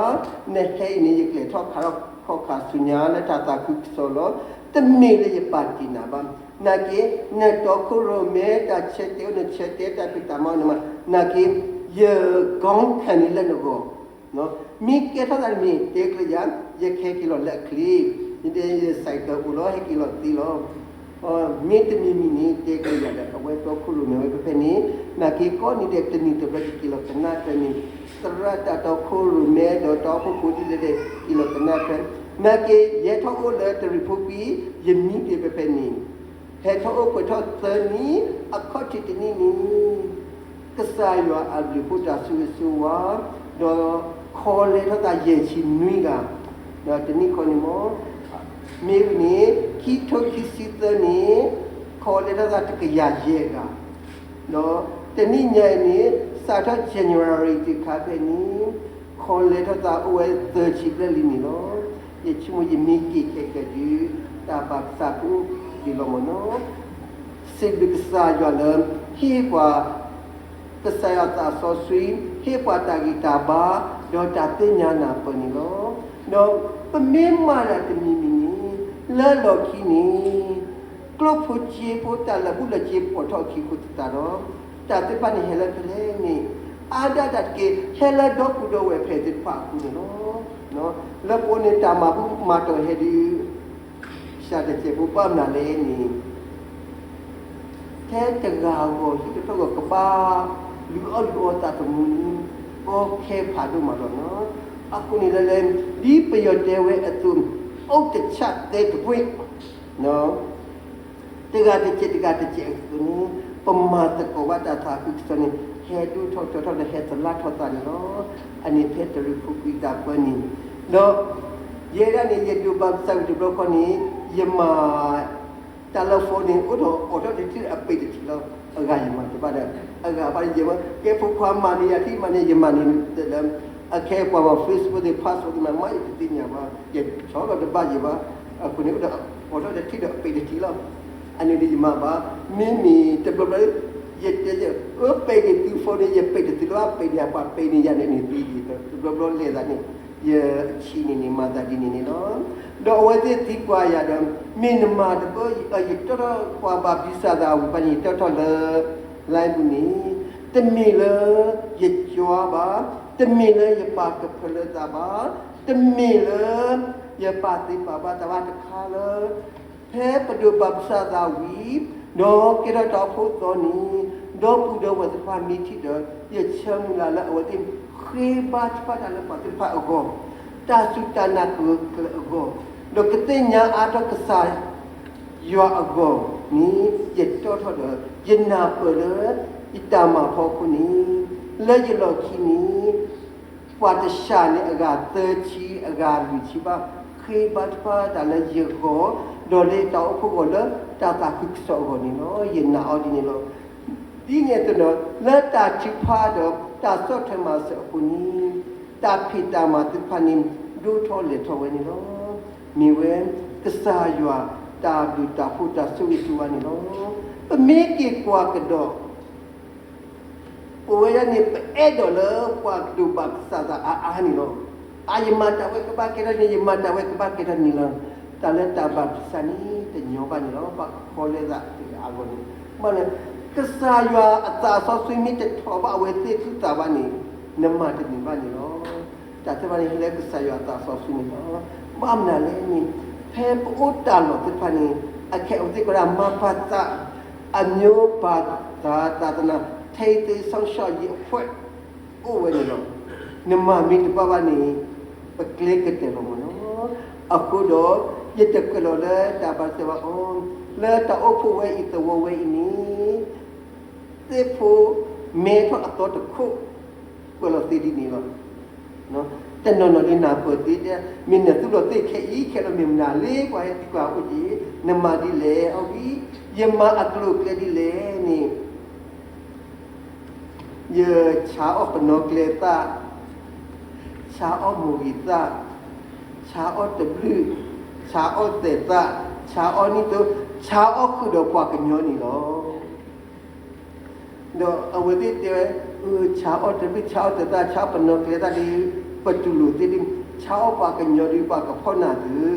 နဟဲအံၤန့ၣ် ယကျဲၤထီၣ်ခးထီၣ်ခီၣ်ခါဆူညါလၢတၢ်သးခုကစီၣ်လီၤ. တမ့ၢ်လၢယပာ်တ့ၢ်နၤဘၣ်. နာ်က့ နတီခိၣ်ရိၣ်မဲတၢ်ဆၢတဲာ်အိၣ် နဆၢတဲာ်တၢ်ဖံးတၢ်မၤအိၣ်န့ၣ်မး နာ်က့ ယကီခဲန့ၣ်လၢနဂီၢ် မ့ၢ်ကဲထီၣ်သးတမံၤ တဲကျၢၤယၤ ယကဟဲက့ၤလီၤလၢအချ့, ယတဲယစဲးကၢအိၣ်လီၤ ဟဲက့ၤလီၤသ့လီၤ. မ့တမံၤမံၤန့ၣ် တဲကျၢၤယၤဒီး အဝဲတီခိၣ်ရိၣ်မဲဝဲဖဲဖဲန့ၣ် နာ်က့ကိးနံၤဒဲး တနံၤတဘျီယက့ၤလီၤကနၣ်ထွဲန့ၣ် သရၣ်တၢ်တီခိၣ်ရိၣ်မဲဒီးတၢ်အိၣ်ဖှိၣ်ဖိဒ်လဲၣ်ဒဲး က့ၤလီၤကနၣ်ထွဲ, နာ်က့ ယဟဲထီၣ်အိၣ်လၢတရံးဖိကွံာ် ယမံဒံးဖဲဖဲန့ၣ် ဟဲထီၣ်အိၣ်ပှဲၤထီၣ်သၢနံၣ် အခီၣ်ထံးတနံၣ်န့ၣ် ကစၢ်ယွၤအဘျုးအဖှိၣ်တၢ်ဆိၣ်ဂ့ၤဆိၣ်ဝါ ဒီးခီလဲထီၣ်သးယဲၢ်ဆံနွံဂၤ, ဒီးတနံၣ်ခီန့ၣ်မ့ၢ် မ့ၢ်ဝံၤန့ၣ် ခံထိခံဆံသၢန့ၣ် ခီလဲထီၣ်သးတကယၤယဲၢ်ဂၤ, ဒီးတနံၣ်ညါအံၤန့ၣ် စးထီၣ် January တုၤခါဖဲန့ၣ်, ခီလဲထီၣ်သးအိၣ်ဝဲသၢဆံဘျဲၣ်လံန့ၣ်လီၤ. ယဆိကမိၣ်ယမ့ၢ်က့ၤခဲကၢၤဒုး တၢ်ဘၣ်ကစၢ်ကအိၣ်ဒံးလီၤမၢ်နီၤ. စံးဘျုးကစၢ်ယွၤလၢ ဟ့ၣ်ပှၤ ကစၢ်ယွၤသးစီဆှံ ဟ့ၣ်ပှၤတၢ်ဂံၢ်တၢ်ဘါ ဒီးတၢ်သ့ၣ်ညါနၢ်ပၢၢ်န့ၣ်လီၤ. ဒီးပမ့ၢ်မၤတၢ်တမံၤမံၤန့ၣ် လၢလီၢ်ခံန့ၣ် ကျိၣ်ဖိစ့ဖိ တၢ်လၢာ်ဘူၣ်လၢာ်စ့ပိာ်ထီၣ်အခံအဃိသတးဒီး တၢ်သ့ၣ်တဖၣ်န့ၣ်ဟဲလၢဖဲလဲၣ်န့ၣ် အါဒၣ်တၢ်တက့ၢ် ဟဲလၢဒီပုၢ်ဒီဝဲၢ်ဖဲသ့ၣ်တဖၣ်အဃိန့ၣ်လီၤ. လၢပအိၣ်န့ၣ် တၢ်မၤဘူၣ်မၤတီၢ်ဟဲဒုး စှၤတစဲးဖိဘၣ်မနုၤလဲၣ်န့ၣ် ထဲတဂၤအဂီၢ် ဟံၣ်တဖျၢၣ်အဂီၢ် ကဘၣ်လုၢ်အီၣ်လုၢ်အီသးသမူန့ၣ် ကီခဲဖးဒိၣ်မးလီၤနီၤ. အဃိန့ၣ်လၢလဲၣ် ဒ်ပယီၤတဲဝဲအသိး အိၣ်တဆၣ်သဲတပှ့ၤ တဂၤတစဲးတဂၤတစဲးအသိးန့ၣ် ပမၤသကိးဘၣ်တၢ်သးခုကစီၣ်န့ၣ် ဟဲဒိၣ်ထီၣ်ကၠီထီၣ်ဒီးဟဲသလၣ်ထီၣ်သးန့ၣ်လီၤ. အန့ၣ်ဖဲတရူးဖိကွံာ်တၢ်ပၢန့ၣ် ဒီး ယဲဒၣ်န့ၣ် ယဒိးဘၣ်ကစၢ်ဝံၤတဘျီဃီန့ၣ် ယမၤ တၢ်လၢ phone န့ၣ် အိၣ်ဒီးအိးထီၣ်တထံၣ်အပ့ၤတထံၣ်လီၤ. အဂၤယမၤတဘၣ်ဒီး အဂၤဘၣ်ယဲမ့ၢ် ကဲဖိခွါမၤန့ၢ်ယၤထံၣ်မၤန့ၢ် ယမၤန့ၢ်လၢ အခဲပှၤမၤ Facebook သ့ၣ် password သ့ၣ်မၤ မၤယတသ့ၣ်ညါဘၣ် ယဆီလီၤတဘၣ်ယဲဘၣ်. အဃိန့ၣ် အိၣ်ဒီးအိးထီၣ်တထံၣ်ဒီးအပ့ၤတထံၣ်လီၤ. အန့ၣ်ဒီးယမၤဘၣ် မ့မ့ၢ်တဘျီဘျီ ယတဲ အပ့ၤန့ၢ်သု phone န့ၣ် ယပ့ၤတသုလၢၤဘၣ် ပ့ၤန့ၢ်ယၤ ပှၤပ့ၤန့ၢ်ယၤန့ၣ်န့ၣ် တဘျီဘျီလဲၤသးန့ၣ် ယဆံးန့ၣ်န့ၣ် မၤသးဒ်န့ၣ်န့ၣ်လီၤ. ဒီးအဝဲသ့ၣ်သံကွၢ်ယၤဒီး မ့ၢ်နမၤတဘၣ် ယတီၣ်ထီၣ်ပှၤဘၣ်ဖံးစၢ်သးဝံၤဘၣ်န့ၣ် ယတီၣ်ထီၣ်လၢ line ပူၤန့ၣ် တမ့ၢ်လၢယကွၢ်ဘၣ်, တမ့ၢ်လၢယပာ်ကဖၢလၢသးဘၣ်, တမ့ၢ်လၢ ယပာ်သ့ပာ်ဘၣ်သးဘၣ်တခါလၢ ဖဲပဒိးဘၣ်ဖံးစၢ်သးဝံၤ ဒီးကဲထီၣ်တၢ်အိၣ်ဖှိၣ်သီန့ၣ် ဒီပုၢ်ဒီဝဲၢ်သ့ၣ်တဖၣ်မ့ၢ်ထံၣ်ဒီး ယဆၢမုၢ်လၢ်လၢအဝဲသ့ၣ်ဃ့ဘါထုကဖၣ်တၢ်လၢပှၤသ့ၣ်တဖၣ်အဂီၢ်, တၢ်စူၢ်တၢ်နာ်ကဂၢၢ်ကျၢၤအဂီၢ်, ဒီးကသ့ၣ်ညါအါထီၣ်ကစၢ် ယွၤအဂီၢ်န့ၣ် ယတီၣ်ထီၣ်ဒီး ယနၢ်ပၢၢ်လၢ ယတၢ်မၤဖီခိၣ်န့ၣ် လၢယလီၢ်ခံန့ၣ် ပှၤတစှၤန့ၣ် အဂၤသၢဆံ အဂၤလွံၢ်ဆံဘၣ် ဃ့ဘါထုကဖၣ်တၢ်လၢယဂီၢ်, ဒီးလၢတၢ်အိၣ်ဖှိၣ်အဂီၢ် လၢတၢ်သးခုကစီၣ်အဂီၢ်န့ၣ်လီၤ. ယနာ်အီၤဒ်န့ၣ်လီၤ. ဒ်န့ၣ်အသိးဒီး လၢတၢ်ထုကဖၣ်ဒီး တၢ်ဆီၣ်ထွဲမၤစၢၤအဃိန့ၣ် တၢ်ဖံးတၢ်မၤသ့ၣ်တဖၣ်န့ၣ် ဒိၣ်ထီၣ်လဲၢ်ထီၣ်ဝဲန့ၣ်လီၤ. မ့ၢ်ဝဲ ကစၢ်ယွၤ တၢ်ဘျုးတၢ်ဖှိၣ်တၢ်ဆိၣ်ဂ့ၤဆိၣ်ဝါန့ၣ်လီၤ. ပမ့ၢ်က့ၤကွၢ်ကဒီး ပဝဲဒၣ်န့ၣ် ပအဲၣ်ဒိးလၢပှၤကဒိးဘၣ်ဖံးစၢ်သးအါအါန့ၣ်လီၤ. အါ ယမၤတၢ်ဝဲကဘၣ်ကဲထီၣ်န့ၣ် ယမၤတၢ်ဝဲကဘၣ်ကဲထီၣ်န့ၣ်လီၤ. တၢ်လၢတၢ်ဘၣ်ဖံးစၢ်န့ၣ် တညီဘၣ်န့ၣ်လီၤ. ပှၤကခီလဲသးအါဂီၢ်န့ၣ် ဘၣ်လၢ ကစၢ်ယွၤအသးစီဆှံမ့ၢ်တထီၣ်ဘၣ်အဝဲသ့ၣ်သူၣ်သးဘၣ်န့ၣ် နမၤတန့ၢ်ဘၣ်န့ၣ်လီၤ. တၢ်သ့ၣ်တဖၣ်န့ၣ် ဟဲလၢကစၢ်ယွၤအသးစီဆှံန့ၣ်လီၤ. ဘၣ်မနုၤလဲၣ်န့ၣ် ဖဲပအိၣ်တၢ်လီၢ်သ့ၣ်တဖၣ်န့ၣ် အခဲအံၤသ့ၣ်ကီးဒၣ် မဘသ အမျိုးဘာသာသာသနာ ထိန်းသိမ်းစောင့်ရှောက်ရေးအဖွဲ့ အိၣ်ဝဲန့ၣ်လီၤ. နမၤမ့ၢ်တဘၣ်ဘၣ်န့ၣ် ပကျဲကတၢၢ်လီၤမၢ်နီၤ. အဃိဒီး ယတကွဲးလီၤလၢတၢ်ဘၣ်စၢၤဘၣ်အီၤ လၢတၢ်အိၣ်ဖှိၣ်ဝဲအံၤသဝီဝဲအံၤန့ၣ် သ့ၣ်ဖိမဲထီၣ်အသီတခိၣ် ကွဲးလီၤသ့ဒ်န့ၣ်လီၤ. တနီၤနီၤဒ်နၢ်ပၢၢ်သ့တဲ မ့ၢ်နသူၣ်လီၤသ့ၣ်ခဲအံၤခဲလၢာ် မ့ၢ်မနုၤလၢပှၤဟဲသံကွၢ်အိၣ်က့ၤ နမၤဒ်လဲၣ်. အီၤဝံၤ ယမၤအကျိၤအကျဲဒ်လဲၣ်န့ၣ် ယဆါအီၣ်ပနီၣ်ကျဲသၣ်, ဆါအီၣ်မိၢ်ဂံၢ်သၣ်, ဆါအီၣ်တဘျုး, ဆါအီၣ်သဲးသၣ်, ဆါအီၣ်နံၣ်သိ, ဆါအီၣ်ဃုာ်ဒီးပှၤကညီန့ၣ်လီၤ. ဒီးအဝဲသ့ၣ်တဲဝဲ ဆါအီၣ်တဘျုး ဆါအီၣ်သဲးသၣ် ဆါအီၣ်ပနီၣ်ကျဲသၣ်ဒီး ပတူၢ်လိာ်သ့ဒ် ဆါအီၣ်ပှၤကညီဒီး ပှၤကဖီၣ်နၢ်သု,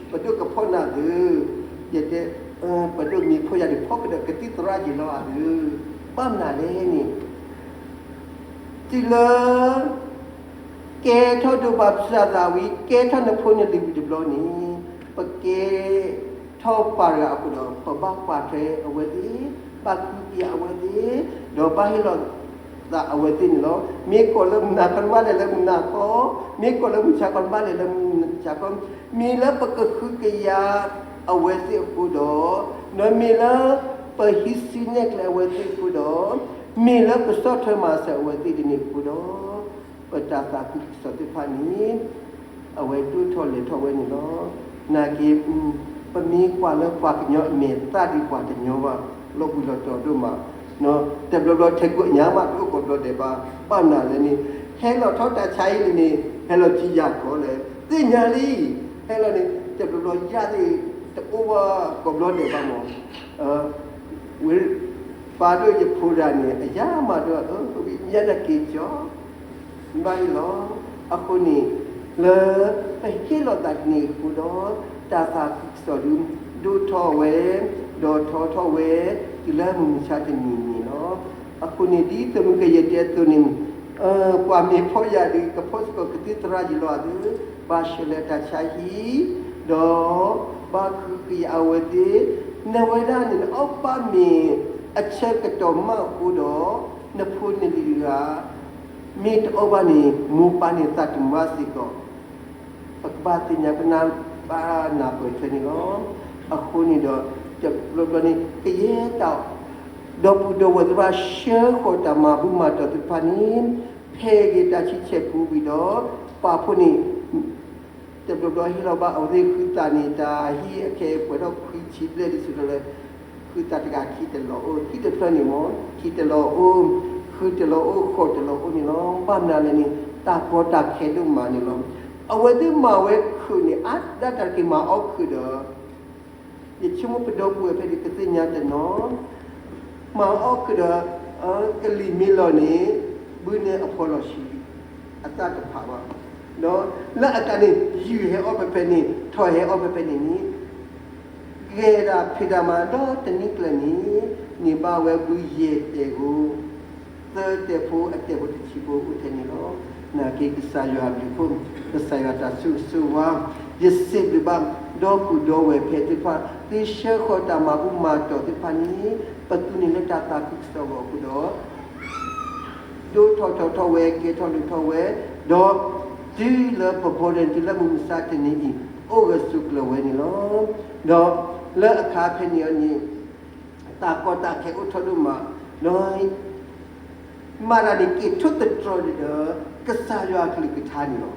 ပဒိၣ်ကဖီၣ်နၢ်သု, ယတဲ ပဒိၣ်မ့ၢ်ဖီၣ်ယၤဒီး ဖီၣ်ကဒီးကသံၣ်သရၣ်ယံၤလီၤဧါသု, ဘၣ်မနုၤလဲၣ်န့ၣ် တုၤလၢ ကဲထီၣ်ဒိးဘၣ်ဖံးစၢ်သးဝံၤ ကဲထီၣ်နဖိနလံၤဝံၤတဘျီန့ၣ် ပကဲထီၣ်ပှၤတဂၤအဃိဒီး ပဘၣ်ကွၢ်ထွဲအဝဲသ့ၣ်, ဘၣ်ကူကယၤအဝဲသ့ၣ်, ဒီးဘၣ်ဟ့ၣ်လီၤသးအဝဲသ့ၣ်န့ၣ်လီၤ. မ့ၢ်ကိးလၢမုၢ်နၤခီ နဘၣ်လဲၤလၢမုၢ်နၤခီ, မ့ၢ်ကိးလၢမုၢ်ဆါခီ နဘၣ်လဲၤလၢမုၢ်ဆါခီ, မ့ၢ်လၢပကဃုကယၤအဝဲသ့ၣ်အဃိဒီး ဒီးမ့ၢ်လၢပဟံးစုနဲၣ်ကျဲအဝဲသ့ၣ်အဃိဒီး မ့ၢ်လၢပဆီၣ်ထွဲမၤစၢၤအဝဲသ့ၣ်ဒ်န့ၣ်အဃိဒီး ပတၢ်သးခုကစီၣ်သ့ၣ်တဖၣ်န့ၣ် အဝဲဒိၣ်ထီၣ်လဲၢ်ထီၣ်ဝဲန့ၣ်လီၤ. နာ်က့ ပမ့ၢ်ကွၢ်လၢပှၤကညီအမဲာ်သၣ်ဒ်ပှၤတညီဘၣ်, လီၤဘှံးလီၤတီၤဒိၣ်မး, တဘျီဘျီထဲကူအညါမးတအိၣ်ကိးဘျီဒဲးဘၣ်, ဘၣ်မနုၤလဲၣ်န့ၣ်, ဟဲလီၤထီၣ်တၢ်ဆါဟံၣ်န့ၣ် ဟဲလီၤဆံယၤကီးလဲၣ်, သ့ၣ်ညါလံ, ဟဲလီၤန့ၣ် တဘျီဘျီယၤသ့ၣ်တအိၣ်ဘၣ်ကိးဘျီဒဲးဘၣ်မး, ဝဲ ပၢ်ဒိၣ်ယဖိဒၣ်န့ၣ် အယၤမးဒိၣ် အဝံၤညါနက့ၤကၠီ ဘၣ်အံၤလီၤ. အဃိန့ၣ် လၢပဟ့ၣ်လီၤသးတနံၤအဃိဒီး တၢ်သးခုကစီၣ်ဒုး ဒိၣ်ထီၣ်ဝဲ, ဒီးထီထီၣ်ဝဲ တုၤလၢမုၢ်မဆါတနံၤန့ၣ်လီၤ. အဃိန့ၣ် ဒ်သိးမုၢ်ကယဲၢ်တဲအသိးန့ၣ်, ပှၤမ့ၢ်ဖီၣ်ယၤဒီး ကဖီၣ်စ့ၢ်ကီးကသံၣ်သရၣ်ယံၤလီၤအသိး, ဘၣ်ဆှၢလၢတၢ်ဆါဟံၣ်, ဒီးဘၣ်ဃုကယာ်အဝဲသ့ၣ်, နဝဲဒၣ်န့ၣ် နအီၣ်ဘၣ်မ့ၤအဆၢကတီၢ်မးအဃိဒီး နဖိနလံၤတဂၤ မ့ၢ်တအီၣ်ဘၣ်န့ၣ် မိၢ်ပၢ်န့ၣ်သးတမုာ်ဘၣ်စ့ၢ်ကီး, ပကဘၣ်သ့ၣ်ညါပနၢ်ဘၣ်နၢ်ပၢၢ်ထွဲန့ၣ်လီၤ. အဃိန့ၣ်ဒီး တဘျီဘျီန့ၣ် ကယဲၢ်တၢ် ဒီပုၢ်ဒီဝဲၢ်သ့ၣ်တဖၣ် ဆှၢဃီၤတၢ်မၤဘူၣ်မၤတီၢ်သ့ၣ်တဖၣ်န့ၣ် ဖဲဂ့ၤတၢ်ဆံဆဲးပူၤဝံၤဒီး ပာ်ဖှိၣ်န့ၣ် တဘျီဘျီဟ့ၣ်လီၤဘၣ်အဝဲသ့ၣ်ဃုသးန့ၣ် တၢ်ဟံၣ်အခဲအံၤပှဲၤထီၣ်ခွံဆံဘျဲၣ်ဒ်သိးဒီးလၢ ဃုသးတဂၤခံတလီၤအိၣ်, ခံတဖျၢၣ်န့ၣ်မ့ၢ် ခံတလီၤအိၣ်, ဃုတလီၤအိၣ်, ဃိးတလီၤအိၣ်န့ၣ်လီၤ. ဘၣ်မနုၤလဲၣ်န့ၣ် တၢ်ကီတၢ်ခဲဒိၣ်မးန့ၣ်လီၤ. အဝဲသ့ၣ်မၤဝဲခုးန့ၣ် အါဒၣ်တၢ်တက့ၢ်မၤအီၣ်ခုးဒီး ယဆိကမိၣ်ပဒီပုၢ်ဝဲၢ်ဖဲဒၣ်ကသ့ၣ်ညါတနီၤ, မၤအီၣ်ခုးဒီး ကလံၤမ့ၢ်လီၤန့ၣ် ဘုန့ၢ်အဖီလီၤဆံး, အသၣ်တဖးဘၣ်, ဒီးလၢအတၢ်န့ၣ် ယုၢ်ဟဲအီၣ်ဖဲဖဲန့ၣ် ထီၣ်ဟဲအီၣ်ဖဲဖဲန့ၣ်န့ၣ်, ဂဲၤဒၣ်ဖံးတၢ်မၤဒီတနံၣ်ကျၢၤန့ၣ် န့ၢ်ဘၣ်ဝဲဘုယဲၢ်တဲာ်ဧိၤ သၢတဲာ်ဖိအတဲာ်ဖိတဆံဖိအိၣ်ထဲန့ၣ်လီၤ. နာ်က့ကစၢ်ယွၤအဘျုးအဖှိၣ်, ကစၢ်ယွၤတၢ်ဆိၣ်ဂ့ၤဆိၣ်ဝါ, ယစံးဘျုးဘၣ် ဒီပုၢ်ဒီဝဲၢ်ဖဲသ့ၣ်တဖၣ် သုဆှၢဃီၤတၢ်မၤဘူၣ်မၤတီၢ်သ့ၣ်တဖၣ်န့ၣ် ပသူန့ၢ်လၢတၢ်သးခုကစီၣ်အဂီၢ်အဃိဒီး ဒိၣ်ထီၣ်ထီထီၣ်ဝဲ ကဲထီၣ်လိၣ်ထီၣ်ဝဲ, ဒီးတုၤလၢပဘီဒဲးတုၤလၢမုၢ်မဆါတနံၤအံၤ အိၣ်ဂၢၢ်ဆိးကျၢၤဝဲန့ၣ်လီၤ. ဒီးလၢအခါဖဲန့ၣ်အီၤန့ၣ် တၢ်ကီတၢ်ခဲအိၣ်ထီၣ်ဒိၣ်မး, ဒီးမၤတၢ်န့ၣ်က့ၤထိၣ်သတြီၤဒံးဒီး ကစၢ်ယွၤအကလုၢ်ကထါန့ၣ်လီၤ.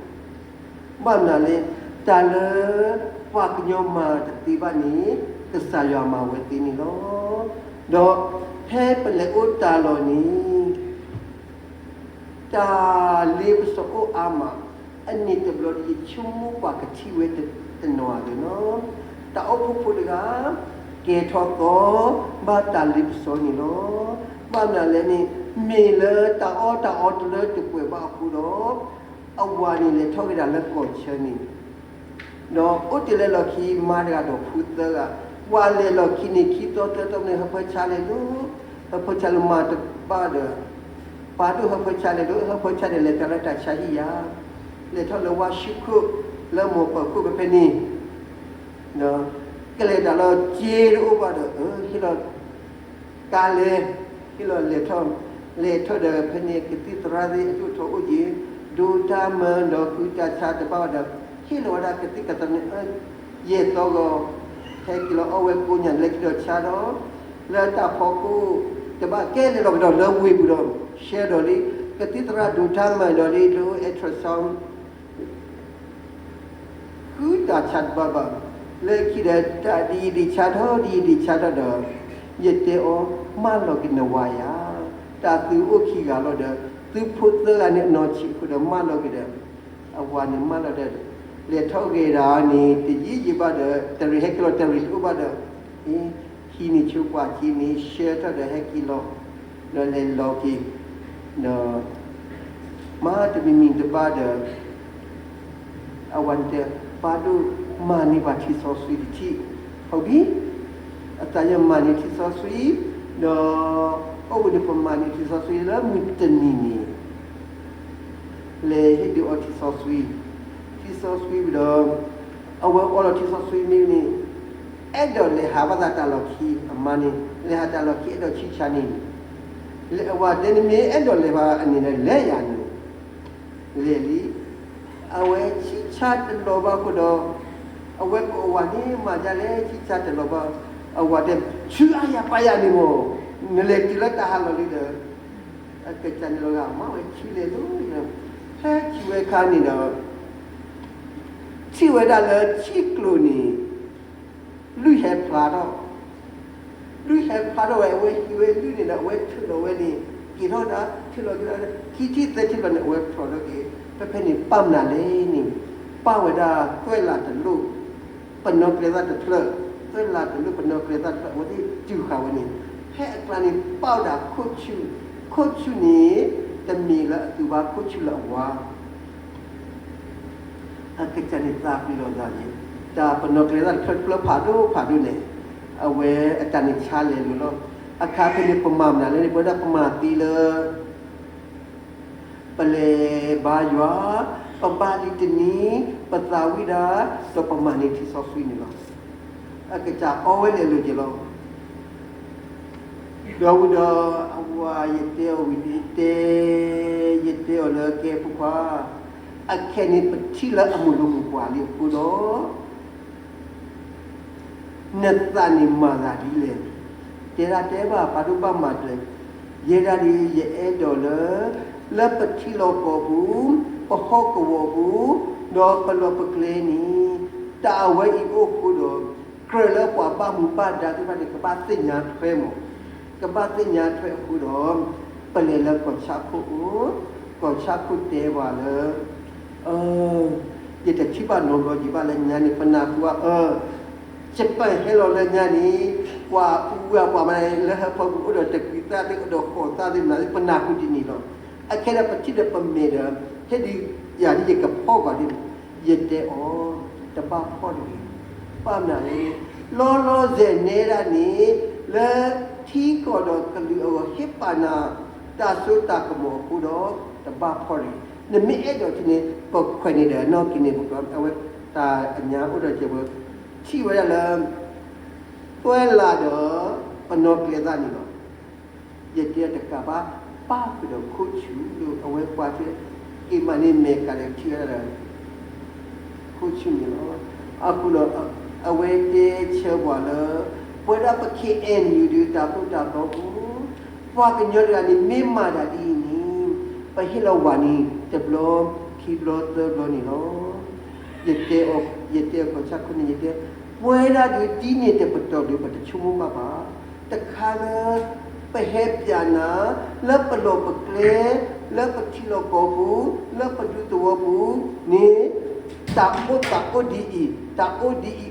ဘၣ်မနုၤလဲၣ်, တၢ်လၢပှၤကညီမၤတသ့ဘၣ်န့ၣ် ကစၢ်ယွၤမၤဝဲသ့န့ၣ်လီၤ. ဒီးဖဲပလဲၤအိၣ်တၢ်လီၢ်န့ၣ် တၢ်လ့ပစီအိၣ်အါမး, အန့ၣ်တဘျီဒီး ယဆိကမိၣ်ပှၤကထံၣ်ဝဲတနီၤဧါန့ၣ်လီၤ. တၢ်အိၣ်ဖှိၣ်ဖိတဂၤ ကဲထီၣ်သီ ဘၣ်တၢ်လ့ပစီန့ၣ်လီၤ. ဘၣ်မနုၤလဲၣ်န့ၣ် မ့ၢ်လၢတၢ်အီၣ်တၢ်အီတလၢတပှဲၤဘၣ်အဃိဒီး အဝၤန့ၣ်လဲၤထီၣ်က့ၤဒၣ်လၢကီၢ်ဆၢန့ၣ် ဒီးအိၣ်တ့ၢ်လၢလီၢ်ခံ မါတဂၤဒီးဖိသၢဂၤ, ပှၤလဲၤလီၢ်ခံန့ၣ် ခံသီသၢသီန့ၣ် ဟၢဖၢဆါလဲၤဒိၣ်, ဟၢဖၢဆါလၢမါတဘၣ်ဒီး ပၢ်ဒိၣ်ဟၢဖၢဆါလဲၤဒိၣ်, ဟၢဖၢဆါန့ၣ် လဲၤဖဲလၢတၢ်ဆါဟံၣ်ယၤ, လဲၤထီၣ်လၢဝါၡူခိၣ် လၢမိၢ်ပၢ်ခိၣ်ဖဲဖဲန့ၣ်, ကလဲၤတၢ်လီၤစ့တအိၣ်ဘၣ်ဒီး ဟ့ၣ်လီၤ ကါလဲၤ ဟ့ၣ်လီၤလဲၤထီၣ်, လဲၤထီၣ်ဒီးဖဲန့ၣ် ကသံၣ်သရၣ်သ့ၣ်အဒိၣ်ထီၣ်အိၣ်က့ၤ, ဒိတၢ်မၤဒီးဃုတၢ်ဆါတဘၣ်ဘၣ်ဒီး ဟ့ၣ်လီၤဝဲဒၣ်ကသံၣ်ကသရၣ်န့ၣ် ယဲၢ်သီဂီၤ, ဟဲက့ၤလီၤအီၣ်ဝဲကိးညၣ်လၢခံဒီးဆါဒီး လၢတၢ်ဖီခိၣ် တဘၣ်ကဲလဲၤလီၤကဒီးလၢဝ့ၢ်ပူၤဒီး ဆှၢဒီးလံ, ကသံၣ်သရၣ်ဒိတၢ်မၤဒီးလံ ဒိ ultrasound ဃုတၢ်ဆါတဘၣ်ဘၣ်, လၢခံဒီးတၢ်ဒ်အံၤဒ်ဆါထီၣ် ဒ်အံၤဒ်ဆါထီၣ်ဒီး ယတဲအီၤ မၢလီၤက့ၤနဝၤယၤ, တၢ်သုအိၣ်ခံဂၤလီၤဒီး သုဖိသၢဂၤန့ၣ်အနီၢ်ဆံးအဃိဒီး မၢလီၤက့ၤဒီး အဝၤန့ၣ်မၢလီၤဒီး လဲၤထီၣ်ဂ့ၤဒၣ်န့ၣ် တယံာ်ယံာ်ဘၣ်ဒီး တရံးဟဲက့ၤလီၤ တရံးတအိၣ်ဘၣ်ဒီး အ့ ဟံးန့ၢ်ဆိပှၤခံန့ၣ် ဆှၢထီၣ်ဒီးဟဲက့ၤလီၤ, ဒီးလဲၤလီၤက့ၤ, ဒီး မၤတမံၤမံၤတဘၣ်ဒီး အဝၤန့ၣ်တဲ ပၢ်ဒိၣ်မၤန့ၢ်ပှၤထံစီဆှံတထံၣ်, ဟီၣ်ဘံ, အသးယဲမၤန့ၢ်ထံစီဆှံ, ဒီး အိၣ်ဝဲဒၣ်ပမၤန့ၢ်ထံစီဆှံလၢမုၢ်တနံၤန့ၣ် လဲၤဟ့ၣ်ဒုးအီထံစီဆှံ, ထံစီဆှံဝံၤဒီး အဝဲအီလီၤထံစီဆှံမ့ၢ်န့ၣ် အဲၣ်ဒိးလဲၤဟးဘၣ်သးတၢ်လီၢ်ခံ အမါန့ၣ် လဲၤဟးတၢ်လီၢ်ခံအဲၣ်ဒိးဆံၣ်ဆါန့ၣ်, လဲၤအဝၤတဲန့ၣ်မ့ၢ်အဲၣ်ဒိးလဲၤဘၣ်အန့ၣ်ဒီးလဲၤယၤန့ၣ် လဲၤလံ, အဝဲဆံၣ်ဆါတလီၤဘၣ်ဃိဒီး အဝဲကိးအဝၤန့ၣ် မၤဒ်လဲၣ်ဆံၣ်ဆါတလီၤဘၣ်, အဝၤတဲ ဆူအါယၤပာ်ယၤန့ၣ်မ့ၢ် နလဲၤတုၤလၢတၢ်ဟးလီၤလံဒီး အကစၢ်န့ၣ်လီၤဂာ် မၤဝဲဆံၣ်လဲၤလိၤ, ဖဲဆံၣ်ဝဲအခါန့ၣ်ဒီး ထံၣ်ဝဲဒၣ်လၢထံကျိၤန့ၣ် လွံၢ်ဟဲဖျါထီၣ်, လွံၢ်ဟဲဖျါထီၣ်ဝဲ အဝဲဟံးဝဲလွံၢ်န့ၣ်ဒီး အဝဲထုးလီၤဝဲန့ၣ် က့ၤထီၣ်ဝဲဒၣ် ထုးလီၤက့ၤဒၣ် ခံထံၣ်သၢထံၣ်လီၤန့ၣ် အဝဲဖျိးထီၣ်က့ၤ ဖဲဖဲန့ၣ် ပၢ်မနုၤလဲၣ်န့ၣ် ပၢ်ဝဲဒၣ်သွဲၣ်လးတလိၣ် ပနီၣ်ကျဲသၣ်တဖျၢၣ်, သွဲၣ်လးတလိၣ် ပနီၣ်ကျဲသၣ်တဖျၢၣ် အဝဲသ့ၣ်တုၤဃာ်ဝဲန့ၣ် ဖဲအကျါန့ၣ် ပၢ်အိၣ်ဒီးခိၣ်ဆူၣ်, ခိၣ်ဆူၣ်န့ၣ် တမ့ၢ်လၢအသူၣ်ဘၣ် ခိၣ်ဆူၣ်လၢအဝါ အကစၢ်န့ၣ်သးပ့ၤနီၣ်သးန့ၣ် တၢ်ပနီၣ်ကျဲသၣ်တဖျၢၣ်တဖျၢၣ်ဖးဒိၣ်ဖးဒိၣ်န့ၣ် အဝဲအတၢ်န့ၣ်ဆါလဲၤလိၤလီၤ. အခါဖဲန့ၣ် ပမၤမနုၤလဲၣ်န့ၣ် ပဝဲဒၣ်ပမၤသ့လၢ ပလဲၤဘါယွၤ, ပဘါလံာ်တနံၤ, ပသးဝံၣ်ဒၣ်, ဒီးပမၤန့ၢ်ထံစီဆှံန့ၣ်လီၤ. အကစၢ်အီဝဲလဲၤလိၤက့ၤလီၤ. ဒီးဝံၤဒီး အဝဲယတဲအီၤဝံၤ တဲ, ယတဲအီၤလၢကဲဖိခွါ, အခဲန့ၣ်ပထံၣ်လၢအမိၢ်လိမုၢ်ပှၢ်လံအဃိဒီး နသးန့ၣ်မၤသးဒ်လဲၣ်. တဲဒၣ်တဲဘၣ် ပာ်ဒိၣ်ဘၣ်မၤကျဲၤ, ယဲဒၣ်ဒ်ယအဲၣ်ဒိးလၢ လၢပထံလီၢ်ကီၢ်ပူၤ, ပဟီၣ်ကဝီၤပူၤ, ဒီးပလီၢ်ပကျဲန့ၣ် တၢ်အဝဲအံၤအိၣ်အဃိဒီး ကြၢးလၢပှၤဘၣ်မူဘၣ်ဒါသ့ၣ်တဖၣ်န့ၣ် ကဘၣ်သ့ၣ်ညါထွဲမး, ကဘၣ်သ့ၣ်ညါထွဲအဃိဒီး ပလဲၤလၢကီၢ်ဆၣ်ခိၣ်အိၣ်, ကီၢ်ဆၣ်ခိၣ်တဲပှၤလၢ ယတထံၣ်ဘၣ်နီတဘျီဒံးဘၣ်လၢညါန့ၣ် ပနၢ်ဟူဘၣ်အၢ ယပၢၢ်ဟဲလီၤလၢညါန့ၣ် ပှၤအူဝဲပှၤမၤလၢဟၢဖၢပူၤအိၣ်ဒီးတကွံာ်သၣ်သ့ၣ် အိၣ်ဒီးဃိးသၣ်သ့ၣ်မနုၤသ့ၣ် ပနၢ်ဟူဒ်န့ၣ်လီၤ. အခဲဒီးပထံၣ်ဒီးပမဲာ်ဒီး ဟ့ၣ်ဒုးယၤဒ်ယကဖီၣ်ပှၤဒ်န့ၣ် ယတဲအီၤ တဘၣ်ဖီၣ်တဂ့ၤ. ဘၣ်မနုၤလဲၣ်န့ၣ် လီၤလီၤဆဲးနဲဒၣ်န့ၣ် လၢထံကီၢ်ဒီးကလုာ်အဂီၢ် ဟ့ၣ်ပာ်နၤ တၢ်စိတၢ်ကမီၤအဃိဒီး တဘၣ်ဖီၣ်တဂ့ၤ. နမ့ၢ်အဲၣ်ဒိးထံန့ၣ် ပခွဲးန့ၣ်ဒီးနီၢ်က့န့ၣ် ပက အဝဲတၢ်အညါအိၣ်ဒီးကဲးပ ထံၣ်ဝဲဒၣ်လၢ သွဲၣ်လးဒီး ပနီၣ်ကျဲသၣ်န့ၣ်လီၤ. ယတဲတကးဘၣ် ပၢ်ဃုာ်ဒီးခိၣ်ဆူၣ်လၢအဝဲကွၢ်ထွဲ က့ၤမၤန့ၢ်မဲာ်ကးဒီးထံၣ်ဝဲဒၣ်ဒီး ခိၣ်ဆူၣ်န့ၣ်လီၤ. အဃိဒီး အဝဲတဲဆၢပှၤလၢ ပဝဲဒၣ်ပ ခ့ၣ်အဲၣ်ယူၣ် ဒီးတၢ်သိၣ်တၢ်သီပူၤ ပှၤကညီတဂၤန့ၣ် မ့ၢ်မၤတၢ်ဒ်အံၤန့ၣ် ပဟ့ၣ်လီၤဝၤနံၤတဘျီ ခံဘျီသၢဘျီန့ၣ်လီၤ. ယတဲအီၤ ယတဲအီၤကီၢ်ဆၣ်ခိၣ်န့ၣ် ယတဲ ပဝဲဒၣ်ဒုးဒ်န့ၣ်တပတီၢ်ဒုး ပတဆိကမိၣ်ဘၣ်ဘၣ်. တခါလၢ ပဟဲပျးနၤ လၢပလီၢ်ပကျဲ လၢပထံလီၢ်ကီၢ်ပူၤ လၢပဒူသဝီပူၤန့ၣ် တၢ်အိၣ်သးအိၣ်ဒ်အံၤ တၢ်အိၣ်ဒ်အံၤအဃိဒီး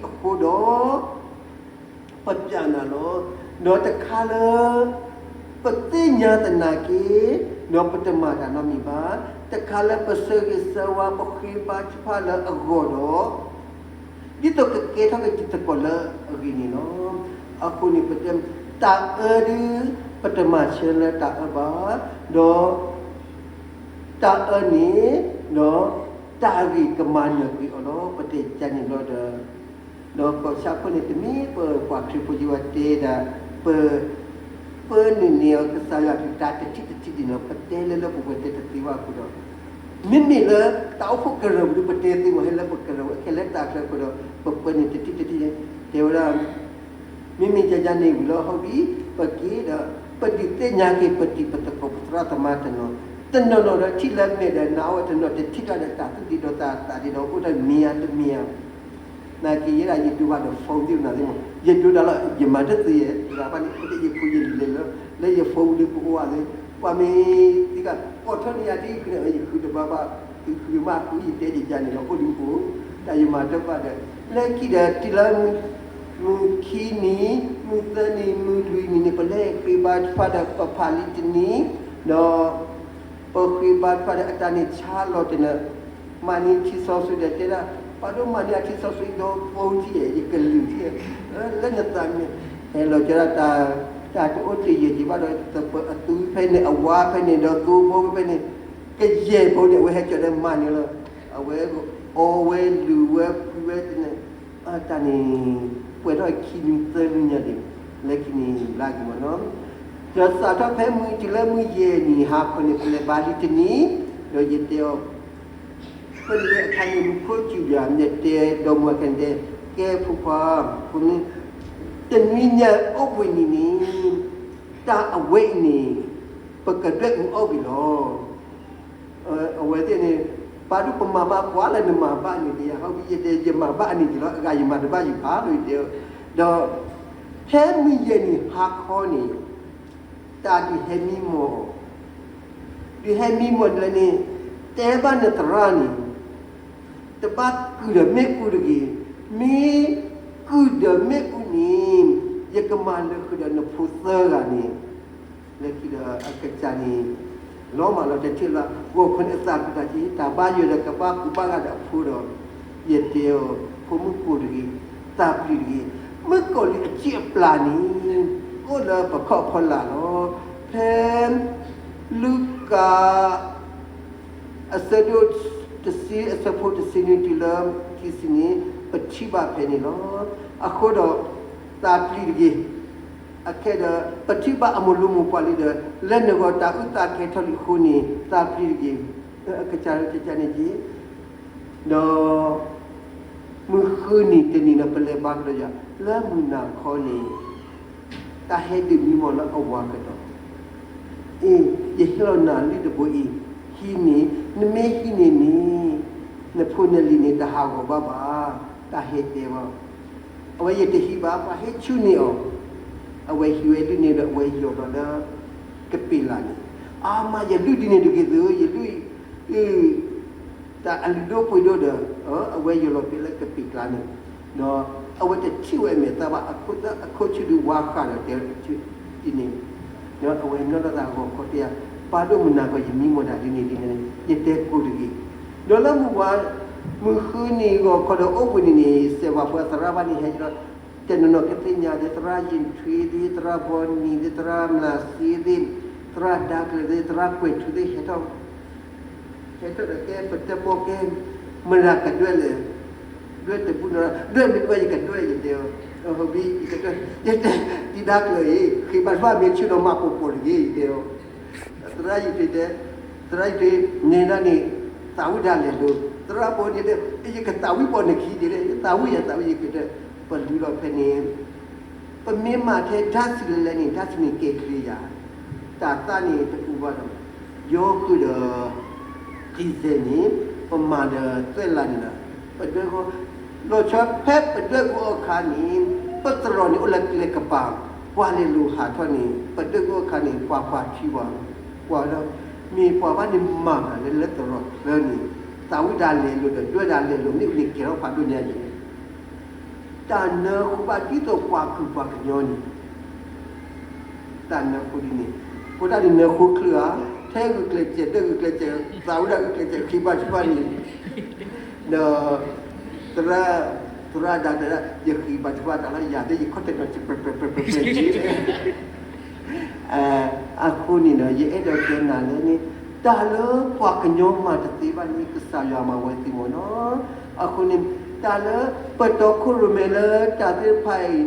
ပပျးနၤလီၤ. ဒီးတခါလၢ ပသ့ၣ်ညါသနာ်က့ ဒီးပတမၤတၢ်နီတမံၤဘၣ်. တခါလၢပဆၢဂ့ၤဆၢဝါ ပဃ့ဘါထုကဖၣ်လၢအဂီၢ်ဒီး ဒ်သိးကကဲထီၣ်က့ၤတံၤသကိးလၢအဂ့ၤန့ၣ်လီၤ. အဃိန့ၣ် ပတဲ တၢ်အၢဒုး ပတမၤဆၢလၢတၢ်အၢဘၣ်, ဒီး တၢ်အၢန့ၣ် ဒီး တၢ်အဂ့ၤကမၤနၢၤကွံာ်အီၤလီၤ. ပတဲဒ်န့ၣ်လီၤဒီး ဒီးကီၢ်ဆၣ်ခိၣ်န့ၣ် တမ့ၢ်ပပှၤခရံာ်ဖိယဝဲတဲဒၣ် ပ ပၢနုာ်န့ၢ်အီၤကစၢ်ယွၤကလုၢ်တၢ်တထံၣ်တထံၣ်ဒ်န့ၣ်လီၤ. ပတဲလၢလၢပှဲၤပှဲၤတဲတသ့ဘၣ်အဃိဒီး မ့မ့ၢ်လၢတၢ်အိၣ်ဖှိၣ်ကရၢၢ်ပူၤဒုး ပတဲသ့မး ဟဲလၢပကရၢၢ်ဝဲခဲလၢာ်တၢ်ချၢအဃိဒီး ပပၢနုာ်တထံၣ်တထံၣ် တဲဝဲဒၣ် မ့မ့ၢ်ယၤယၤန့ၣ်ဝံၤလီၤ ဟီၣ်ဘံ ပက့ၤဒီး ပဒုးသ့ၣ်ညါက့ၤပတံၤပသကိးပသရၣ်သမါတနီၤ တနီၤနီၤဒီးထံၣ်လၢမဲာ်ဒီးနါအိၣ်ဝဲတနီၤ တထံၣ်တၢ်ဒီးတၢ်သူၣ်ဒံးဒီးတၢ်သးဒံးဒီး အိၣ်တၢ်မံၤဧါတမံၤဧါ နာ်က့ယဲဒၣ်ယဒိးဘၣ်ဒီး phone သ့ၣ်မနုၤသ့ၣ်မး ယဒိးတၢ်လီၤ ယမၤတသ့ယဲ တဂၤဘၣ်န့ၣ် အိၣ်တ့ၢ်ယဖိယလံၤလဲၤလၢ လၢယ phone ဒုးကအိၣ်ဝဲသ့ၣ် ပှၤမ့ၢ်သံက အိးထီၣ်န့ၢ်ယၤဒ်ဃုန့ၣ် ယဃုတဘၣ်ဘၣ် ဃုဃုမးဃုယတဲယကန့ၣ်လီၤ အိၣ်ဒုးအိၣ် တၢ်ယမၤတဘၣ်ဒီး လၢခံဒီးတုၤလၢ မုၢ်ခံနံၤ မုၢ်သၢနံၤ မုၢ်လွံၢ်နံၤန့ၣ် ပလဲၤဃ့ဘါထုကဖၣ်ဒီးပဖးလံာ်တနံၤ ဒီး ပဃ့ဘါထုကဖၣ်ဒီးအတၢ်န့ၣ်ဆါလီၤတနၢၤ မၤန့ၢ်ထံစီဆှံဒီးတဲဒၣ် ပာ်ဒိၣ်မၤန့ၢ်အထံစီဆှံဒီး phone ထံၣ် ယကလုၢ်ထံၣ် လၢနသးမ့ၢ် ဟဲလီၤကဒီး တၢ်တအိၣ်တယၢၢ်က့ၤဘၣ်ဒီး သပၢၤအသူဖဲန့ၣ် အဝါဖဲန့ၣ် ဒီးသိဖိဖဲန့ၣ် ကယဲၢ်ဖိန့ၣ် အဝဲဟဲကၠီၤဒီးမၤန့ၢ်လီၤ အဝဲအီဝဲလုၢ်ဝဲဖှံဝဲတနၢၤ တၢ်န့ၣ် ပှဲၤထီၣ်ခံနွံသၢနွံညါဒံး လၢခံန့ၣ်လၢက့ၤမ့ၢ်နီၤ ဒီးစးထီၣ်ဖဲမုၢ်တုၤလၢမုၢ်ယဲၢ်နံၤဟါခီန့ၣ် ပလဲၤဘါလံာ်တနံၤ ဒီးယတဲအီၤ ဖဲန့ၣ်အခါန့ၣ် မုၢ်ခိၣ်စူၤယၤ မ့ၢ်တဲဒီမါဝၤခဲန့ၣ်တဲ ကဲဖိခွါ ဖိန့ၣ် တနွံညါအိၣ်ဘှံးနံၤန့ၣ် တၢ်အဝဲအံၤန့ၣ် ပကဒွဲၣ်အူအီၣ်ဝံၤလီၤ အဝဲသ့ၣ်န့ၣ် ပာ်ဒိၣ်ပမၤဘၣ်ပှၤလၢနမၤဘၣ်န့ၣ် ယဟီၣ်ဘံယတဲ ယမၤဘၣ်အန့ၣ်က့ၤလီၤ အဂၤယမၤတဘၣ်ယဖးလိာ်ယတဲ ဒီး ဖဲမုၢ်ယဲၢ်နံၤဟါခီန့ၣ်, တၢ်ဒုးဟဲမံမီၢ်အီၤ, ဒုးဟဲမံမီၢ်ဒ်လဲၣ်န့ၣ်, တဲဘၣ်နသရၣ်န့ၣ်, တဘၣ်ကုၢ်ဒီးမ့ၣ်အူတဂ့ၤ, မ့ၢ်ကုၢ်ဒီးမ့ၣ်အူန့ၣ်, ယကမၤလၢာ်ဃုာ်ဒီးနဖိသၢဂၤန့ၣ်, လၢခံဒီးအကစၢ်န့ၣ် လီၤမၢ်လီၤတထံၣ်လၢ ဂီၤခီန့ၣ်အသးပူၤတၢ်က့ တၢ်ဘါယွၤဒီးကဘၣ်ကူဘၣ်ဂာ်ဒီးအဖိဒီး, ယတဲအီၤ, ဖိမုၣ်ကိးတဂ့ၤ, သးပျံၤတဂ့ၤ, မုၣ်ကီၤလံၢ်အစံၣ်အပျၢ်န့ၣ် အိၣ်လၢပခီၣ်ဖီလာ်လီၤ. ဖဲ လူၤကၣ် အဆၢဒိၣ်တဆံ အဆၢဖိတဆံနွံတုၤလၢခံဆံန့ၣ် ပထံၣ်ဘၣ်ဖဲန့ၣ်လီၤ. အဃိဒီး သးပျံၤတဂ့ၤ, အခဲဒီး ပထံၣ်ဘၣ်အမိၢ်လူၤမိၢ်ပှၢ်လံဒီး လၢနဂီၢ်တၢ်အုၣ်သးကဲထီၣ်လံအဃိန့ၣ် သးပျံၤတဂ့ၤ, အကစၢ်လၢကစၢ်န့ၣ်က့ ဒီး မုၢ်ဃုနံၤတနံၤဒီး ပလဲၤဘါကဒီးယၤ လၢမုၢ်နၤခီန့ၣ် တၢ်ဟဲဒုးမံမီၢ်လၢအဝၤကဒီး, အ့ ယဟ့ၣ်လီၤနၤလံာ်တဘိအံၤ, ဟံးန့ၢ်, နမ့ၢ်ဟံးန့ၢ်န့ၣ် နဖိနလံၤန့ၣ် တဟးဂီၤဘၣ်ဘၣ်, တၢ်ဟဲတဲဘၣ်, အဝဲယတဟံးဘၣ် ပှၤဟဲဆူၣ်န့ၢ်အီၤ, အဝဲဟံးဝဲလံာ်န့ၣ်ဒီး အဝဲယီၤဒီးလၢ ကပ့ၤလးန့ၣ်, အါမး ယလုၢ်ဒ်န့ၣ်တဂ့ၤသု, ယလုၢ် တၢ်အလုၢ်ဒိၣ်ပှ့ၤဒိၣ်ဒီး အဝဲယီၤလီၤဖဲလၢကပ့ၤကျါန့ၣ်, ဒီးအဝဲတထံၣ်ဝဲအမဲာ်သၣ်ဘၣ် အခိၣ်ဆူၣ်ဒုးဝါဃာ်ဒီးတဲဒ်န့ၣ်, ဒီးအဝဲနီၣ်ထီၣ်သးဂီၤခီတဲယၤ, ပၢ်ဒိၣ်မုၢ်နၤခီ ယမံမီၢ်တၢ်ဒ်န့ၣ်ဒ်န့ၣ် ယတဲကိးတဂ့ၤ, ဒီးလၢမုၢ်ဝါ မုၢ်ဃုနံၤဂီၤခီဒီးအိၣ်ဘှံးနံၤန့ၣ် စဲးဝၤဖိအသရၣ်ဘၣ်န့ၣ်ဟဲဒီး တနီၤနီၤကသ့ၣ်ညါဒီး သရၣ်ယံာ်ထွ့သ့ၣ် သရၣ်ဘီနံၤသ့ၣ် သရၣ်မျးစ့သ့ၣ် သရၣ်ဒါကျၢၤသ့ၣ် သရၣ်ကွဲၤထူသ့ၣ် ဟဲထီၣ်, ဟဲထီၣ်ဒီးကဲပတဲပီကဲ, မတၤကဒွဲၣ်လဲၣ်, ဒွဲၣ်တဘူၣ်နီၤ ဒွဲၣ်မ့ၢ်တဘၣ်ယကဒွဲၣ်ယတဲအီၤ, ဟီဘံ ယကဒွဲၣ်, ယတဲ, ယဒါကျၢၤအံၤ ဃ့ဘါတဖၣ်မ့ၢ်ဆူၣ်ဒီးမၤပိာ်ပိာ်တဂ့ၤ ယတဲအီၤ, သရၣ်ယံာ်ထွ့တဲ, သရၣ်ယံာ်ထွ့ နဲဒၣ်န့ၣ် သးဝံၣ်ဒၣ်လဲာ်လိၤ, သရၣ်ဘီန့ၣ်တဲ ယကသးဝံၣ်ပိာ်နခံဒ်လဲၣ် ယသးဝံၣ်ယသးဝံၣ်ယကတဲ, ပလူလီၤဖဲန့ၣ် ပမ့ၢ်မၤထဲဓာတ်ဆီလဲၣ်လဲၣ်န့ၣ် ဓာတ်ဆီန့ၣ်ကဲၤချ့ယၤ, တၢ်သၣ်န့ၣ်တအူဘၣ်ဒီး, ယီဃုာ်ဒီး diesel န့ၣ် ပမၤဒီးသွဲၣ်လးန့ၣ်လီၤ, ပဒွဲၣ်ဂီၢ်, လီၤဆီဖဲပဒွဲၣ်ဂီၢ်အခါန့ၣ် ပသရိာ်န့ၣ်အိၣ်လၢကျဲကပၤ, ပှၤလဲၤလိာ်ဟးထီၣ်န့ၣ် ပဒွဲၣ်ဂီၢ်အခါန့ၣ် ပှၤကွၢ်ထံပှၤ, ကွၢ်ဒီး မ့ၢ်ပှၤဘၣ်န့ၣ်မၤတၢ်လၢလၢသရိာ်ချၢန့ၣ် သးဝံၣ်ဒၣ်လဲာ်လိၤဒီး ဒွဲၣ်ဒၣ်လဲာ်လိၤ မ့ၣ်အူန့ၣ်ကဲၤထီၣ်ဖးဒိၣ်ညါယဲ တၢ်နၢဃိဘၣ်ဒ်သိးပှၤကုၢ်ပှၤကညီန့ၣ်, တၢ်နၢဃိဒ်န့ၣ်, ဃိဒၣ်န့ၣ်နၢဃိချုးဧါ, ထဲဂုာ်ကျဲးစဲး ဒွဲၣ်ဂုာ်ကျဲးစဲး သးဝံၣ်ဒၣ်ဂုာ်ကျဲးစဲး ဃ့ဘါထုကဖၣ်န့ၣ်, ဒီး သရၣ်, သရၣ်ဒါတဲဒၣ် ယဃ့ဘါထုကဖၣ်တၢ်လၢယၤသ့ၣ် ယခီၣ်တဲာ်နီၤ ပှဲၤပှဲၤပှဲၤပှဲၤပှဲၤန့ၣ် အဃိန့ၣ်ဒီး ယအဲၣ်ဒိးတဲနၤလၢန့ၣ်, တၢ်လၢပှၤကညီမၤတသ့ဘၣ်န့ၣ် ကစၢ်ယွၤမၤဝဲသ့မ့ၢ်နီၤ. အဃိန့ၣ် တၢ်လၢပတီခိၣ်ရိၣ်မဲလၢတၢ်သ့ၣ်တဖၣ်အံၤ,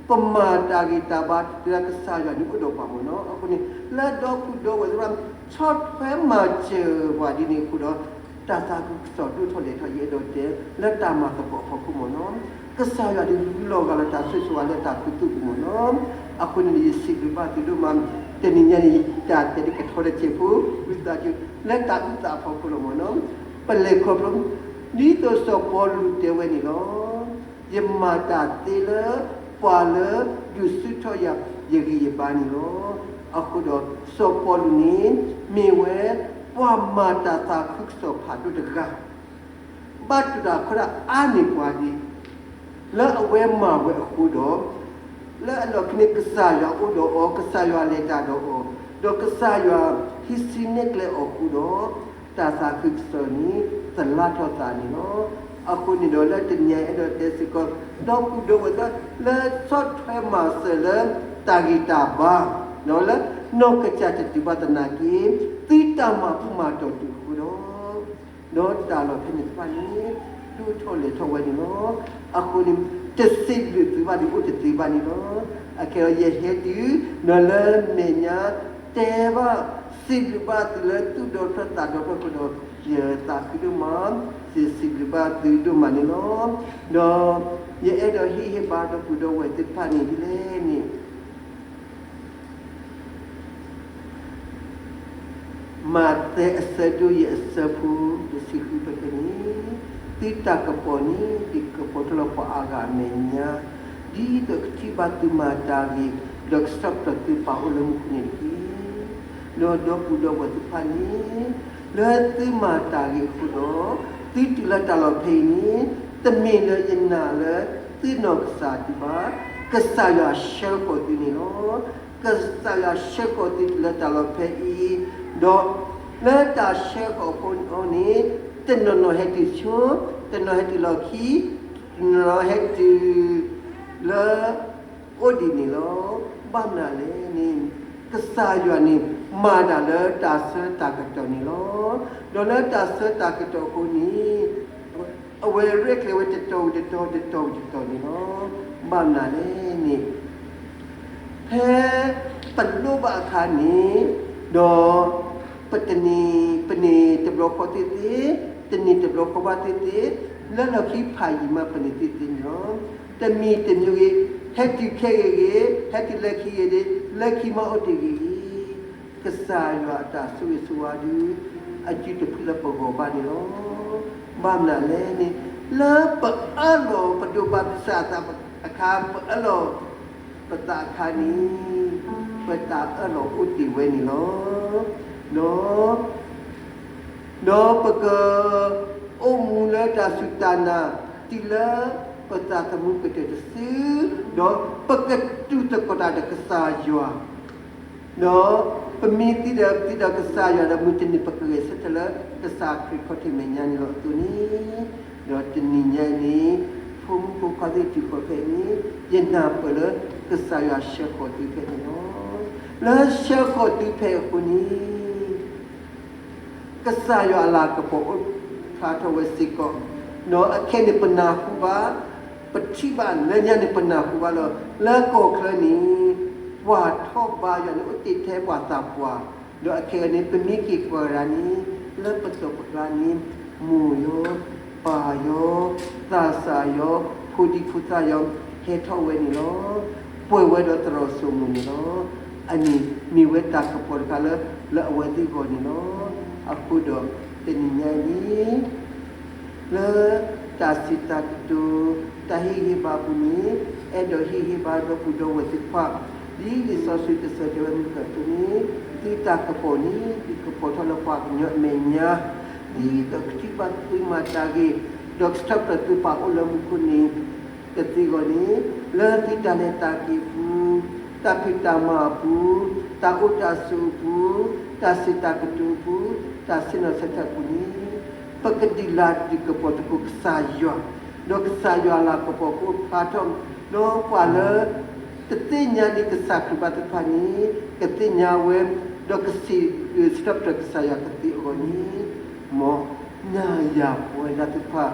ပမၤတၢ်ဂ့ၤတၢ်ဘၣ်တသ့ဘၣ် ကစၢ်ယွၤန့ၣ်အိၣ်ဒီးပှၤမ့ၢ်နီၤ. အဃိန့ၣ် လၢဒီပုၢ်ဒီဝဲၢ်သ့ၣ်တဖၣ် ဆီၣ်ထွဲမၤစၢၤပှၤဒ်န့ၣ်အဃိဒီး တၢ်သးခုကစီၣ်ဒိၣ်ထီၣ်လဲၢ်ထီၣ် ယအဲၣ်ဒိးတဲ လၢတၢ်မၤသကိးအဖီခိၣ်မ့ၢ်နီၤ. ကစၢ်ယွၤဒုးလီၤဂာ်လၢတၢ်ဆိၣ်ဂ့ၤဆိၣ်ဝါလၢတၢ်ခူသူၣ်ပူၤမ့ၢ်နီၤ. အဃိန့ၣ် ယစံးဘျုးဘၣ်သုဒိၣ်မး, တနံၤညါန့ၣ် တၢ်တဲဒ်ကထီတစဲးဖိ, ဝံသးစူၤ လၢတၢ်အုၣ်သးအဖီခိၣ်လီၤမ့ၢ်နီၤ. ပလဲၤခီဖျိ ဒ်သိးစီၤပီလူးတဲဝဲန့ၣ်လီၤ. ယမၤတၢ်သ့လၢ ပှၤလၢဒုးဆူၣ်ထီၣ်ယၤ ယဂံၢ်ယဘါန့ၣ်လီၤ. အဃိဒီး စီၤပီလူးန့ၣ် မ့ၢ်ဝဲ ပှၤမၤတၢ်သးခုကစီၣ်ဖးဒိၣ်တဂၤ ဘၣ်တူၢ်တၢ်ခီၣ်တၢ်အါန့ၢ်ပှၤဒ် လၢအဝဲမၤဝဲအဃိဒီး လၢအလီၢ်ခံန့ၣ် ကစၢ်ယွၤအိၣ်ဒီးအီၤ, ကစၢ်ယွၤလဲၤတၢ်ဒီးအီၤ, ဒီးကစၢ်ယွၤဟံးစုနဲၣ်ကျဲအီၤအဃိဒီး တၢ်သးခုကစီၣ်န့ၣ် သလၣ်ထီၣ်သးန့ၣ်လီၤ. အဃိန့ၣ်ဒီး လၢတနံၤအံၤအဲၣ်ဒိးတဲစ့ၢ်ကီး ဒီပုၢ်ဒီဝဲၢ်သ့ၣ် လၢဆီၣ်ထွဲမၤစၢၤလၢတၢ်ဂံၢ်တၢ်ဘါ ဒီးလၢနီၢ်ကစၢ်တတုၤဘၣ်သနာ်က့ သုတၢ်မၤဘူၣ်မၤတီၢ်တုၤအဃိဒီး ဒီးတၢ်လီၢ်ဖဲန့ၣ်တဖၣ်န့ၣ် ဒိၣ်ထီၣ်လဲၢ်ထီၣ်ဝဲန့ၣ်လီၤ. အဃိန့ၣ် တစံးဘျုးသုဘၣ်ဒံးအိၣ်တသ့ဘၣ်န့ၣ်လီၤ. အခဲအံၤယဟဲတုၤ ဒီးလၢမဲာ်ညါ တဲဘၣ် စံးဘျုးဘၣ်သုလၢသူၣ်ဒီဖျၢၣ်သးဒီဖျၢၣ်အဃိဒီး ယသးခုဒိၣ်မး, ယစံးဘျုးဘၣ်သုဒိၣ်မးန့ၣ်လီၤ. ဒီးယအဲၣ်ဒိးဟ့ၣ်ဂံၢ်ဟ့ၣ်ဘါဒီပုၢ်ဒီဝဲၢ်သ့ၣ်တဖၣ်န့ၣ်ဒ်လဲၣ်န့ၣ် မးသဲအဆၢဒိၣ်ယဲၢ်အဆၢဖိ တဆံဃုဖဲန့ၣ်, သုတၢ်ကပီၤန့ၣ် ဒ်ကပီၤထီၣ်လၢပှၤအါဂၤအမဲာ်ညါ, ဒ်သိးကထံၣ်ဘၣ်သုမၤတၢ်ဂ့ၤ, ဒီးကဆှၢပတီၢ်သုပၢ်အိၣ်လၢမူခိၣ်န့ၣ်တက့ၢ်. ဒီးဒီပုၢ်ဒီဝဲၢ်သ့ၣ်တဖၣ်န့ၣ်, လၢသုမၤတၢ်ဂ့ၤအဃိဒီး, သုတုၤလၢတၢ်လီၢ်ဖဲအံၤန့ၣ်, တမ့ၢ်လၢယနာ်လၢသုနီၢ်ကစၢ်ဒံးဘၣ်, ကစၢ်ယွၤဆှၢဃီၤသုန့ၣ်လီၤ. ကစၢ်ယွၤဆှၢဃီၤသုတုၤလၢတၢ်လီၢ်ဖဲအံၤ, ဒီးလၢတၢ်ဆှၢဃီၤအဃိန့ၣ်, တနီၤနီၤဟဲတုၤဆိ, တနီၤဟဲတုၤလီၢ်ခံ, တနီၤနီၤဟဲတုၤ လၢ အိၣ်ဒံးန့ၣ်လီၤ. ဘၣ်မနုၤလဲၣ်န့ၣ်, ကစၢ်ယွၤန့ၣ် မၤတၢ်လၢတၢ်ဆၢတၢ်ကတီၢ်န့ၣ်လီၤ. ဒီးလၢတၢ်ဆၢတၢ်ကတီၢ်အဃိန့ၣ်, အဝဲရဲၣ်ကျဲၤဝဲတတီၤဝံၤတတီၤ တတီၤဝံၤတတီၤန့ၣ်လီၤ. ဘၣ်မနုၤလဲၣ်န့ၣ်, ဖဲပလိၣ်ဘၣ်အခါန့ၣ်, ဒီး ပတနံၤ, ပန့ၢ်တဘျီဃီသ့ၣ်သ့ၣ်, တနံၤတဘျီဃီဘၣ်သ့ၣ်သ့ၣ်, လၢလီၢ်ခံဖးယံာ်မးပန့ၢ်သ့ၣ်သ့ၣ်န့ၣ်လီၤ. တမံၤတမံၤဂ့ၤ, ဟဲတုၤခဲဂ့ၤဂ့ၤ, ဟဲတုၤလၢခံဂ့ၤဂ့ၤ, လၢခံမ့ၢ်အိၣ်တ့ၢ်ဂ့ၤဂ့ၤ, ကစၢ်ယွၤအတၢ်ဆိၣ်ဂ့ၤဆိၣ်ဝါဒုး အစုတဖုလၢပဂီၢ်ဘၣ်န့ၣ်လီၤ. ဘၣ်မနုၤလဲၣ်န့ၣ်, လၢပအၢၣ်လီၤပဒိးဘၣ်ပသးအခါ ပအၢၣ်လီၤ ပသးအခါန့ၣ်, ပတၢ်အၢၣ်လီၤအိၣ်တ့ၢ်ဝဲန့ၣ်လီၤ. ဒီး, ဒီးပကအိၣ်မူလၢတၢ်စူၢ်တၢ်နာ် တုၤလၢပသးသမူကတၢၢ်တစု, ဒီးပကတူၢ်သကိးတၢ်ဒီးကစၢ်ယွၤ ဒီးပမ့ၢ်သံဒီး ပသံဒီးကစၢ်ယွၤဒီး မုၢ်တနံၤပကဂဲၤဆၢထၢၣ်လၢ ကစၢ်ခရံာ်ခီၣ်ထံးမဲာ်ညါန့ၣ်လီၤအသိးန့ၣ်, ဒီးတနံၤညါအံၤန့ၣ်, ဖိမုၣ်ဖိခွါသ့ၣ်တုၤဃီၤဖဲအံၤန့ၣ်, ယနၢ်ပၢၢ်လၢကစၢ်ယွၤဆှၢဃီၤသုဖဲန့ၣ်လီၤ. လၢဆှၢဃီၤသုဖဲအဃိန့ၣ် ကစၢ်ယွၤအလၤကပီၤအိၣ်ဖျါထီၣ်ဝဲစ့ၢ်ကီး, ဒီးအခဲအံၤန့ၣ်ပနၢ်ဟူဘၣ်, ပထံၣ်ဘၣ်လၢညါန့ၣ်ပနၢ်ဟူဘၣ်လီၤ. လၢကီၢ်ချၢန့ၣ်, ပှၤထီၣ်ဘါယွၤန့ၣ်အိၣ်တ့ၢ်ထဲပှၤသးပှၢ်, ဒီးအခဲအံၤန့ၣ် ပမ့ၢ်က့ၤကွၢ်ရၤန့ၣ်, လၢပတီၢ်ပကျါန့ၣ်, မိၢ်ယီၤ, ပၢ်ယီၤ, သးစၢ်ယီၤ, ဖိဒံဖိသၣ်ယီၤ, ဟဲထီၣ်ဝဲန့ၣ်လီၤ. ပှဲၤဝဲဒီးသရိာ်စိမိၤန့ၣ်လီၤ. အန့ၣ်မ့ၢ်ဝဲတၢ်ကပီၤတခါလၢ လၢအဝဲသ့ၣ်ဂီၢ်န့ၣ်လီၤ. အဃိဒီးတနံၤညါအံၤန့ၣ် လၢတၢ်စံးတၢ်ကတိၤ တၢ်ဟ့ၣ်ဂံၢ်ဟ့ၣ်ဘါအပူၤန့ၣ်, အဲၣ်ဒိးဟ့ၣ်ဂံၢ်ဟ့ၣ်ဘါဒီပုၢ်ဒီဝဲၢ်သ့ၣ်တဖၣ်, ဒ်လံာ်စီဆှံတဆၢတဲဝဲမုၢ်ကၢၢ်သိန့ၣ်, သုတၢ်ကပီၤန့ၣ် ကပီၤထီၣ်လၢပှၤကညီအမဲာ်ညါ, ဒ်သိးကထံၣ်ဘၣ်သုမၤတၢ်ဂ့ၤ, ဒီးကဆှၢပတီၢ်သုပၢ်အိၣ်လၢမူခိၣ်န့ၣ် ကသ့အဂီၢ်န့ၣ်, လၢသုတၢ်လဲၤတၢ်က့ၤအပူၤ, တၢ်ဖံးတၢ်မၤအပူၤ, တၢ်အိၣ်တၢ်ဆိးအပူၤ, တၢ်စံးတၢ်ကတိၤအပူၤ, တၢ်ဆ့ၣ်နီၤဆၢထၢၣ်အပူၤန့ၣ်, ပကဒုးလၤဒုးကပီၤသကိးကစၢ်ယွၤ, ဒီးကစၢ်ယွၤအလၤကပီၤကအိၣ်ဖျါထီၣ်, ဒီးပှၤလၢ တသ့ၣ်ညါဒံးကစၢ်ခရံာ်ဘၣ်သ့ၣ်တဖၣ်န့ၣ်, ကသ့ၣ်ညါဝဲ, ဒီးကစံးဆၢထၢၣ်ပတီၢ်ကစၢ်ယွၤကသ့အဂီၢ်န့ၣ်, မ်နၤယၤပဝဲဒၣ်သ့ၣ်တဖၣ်,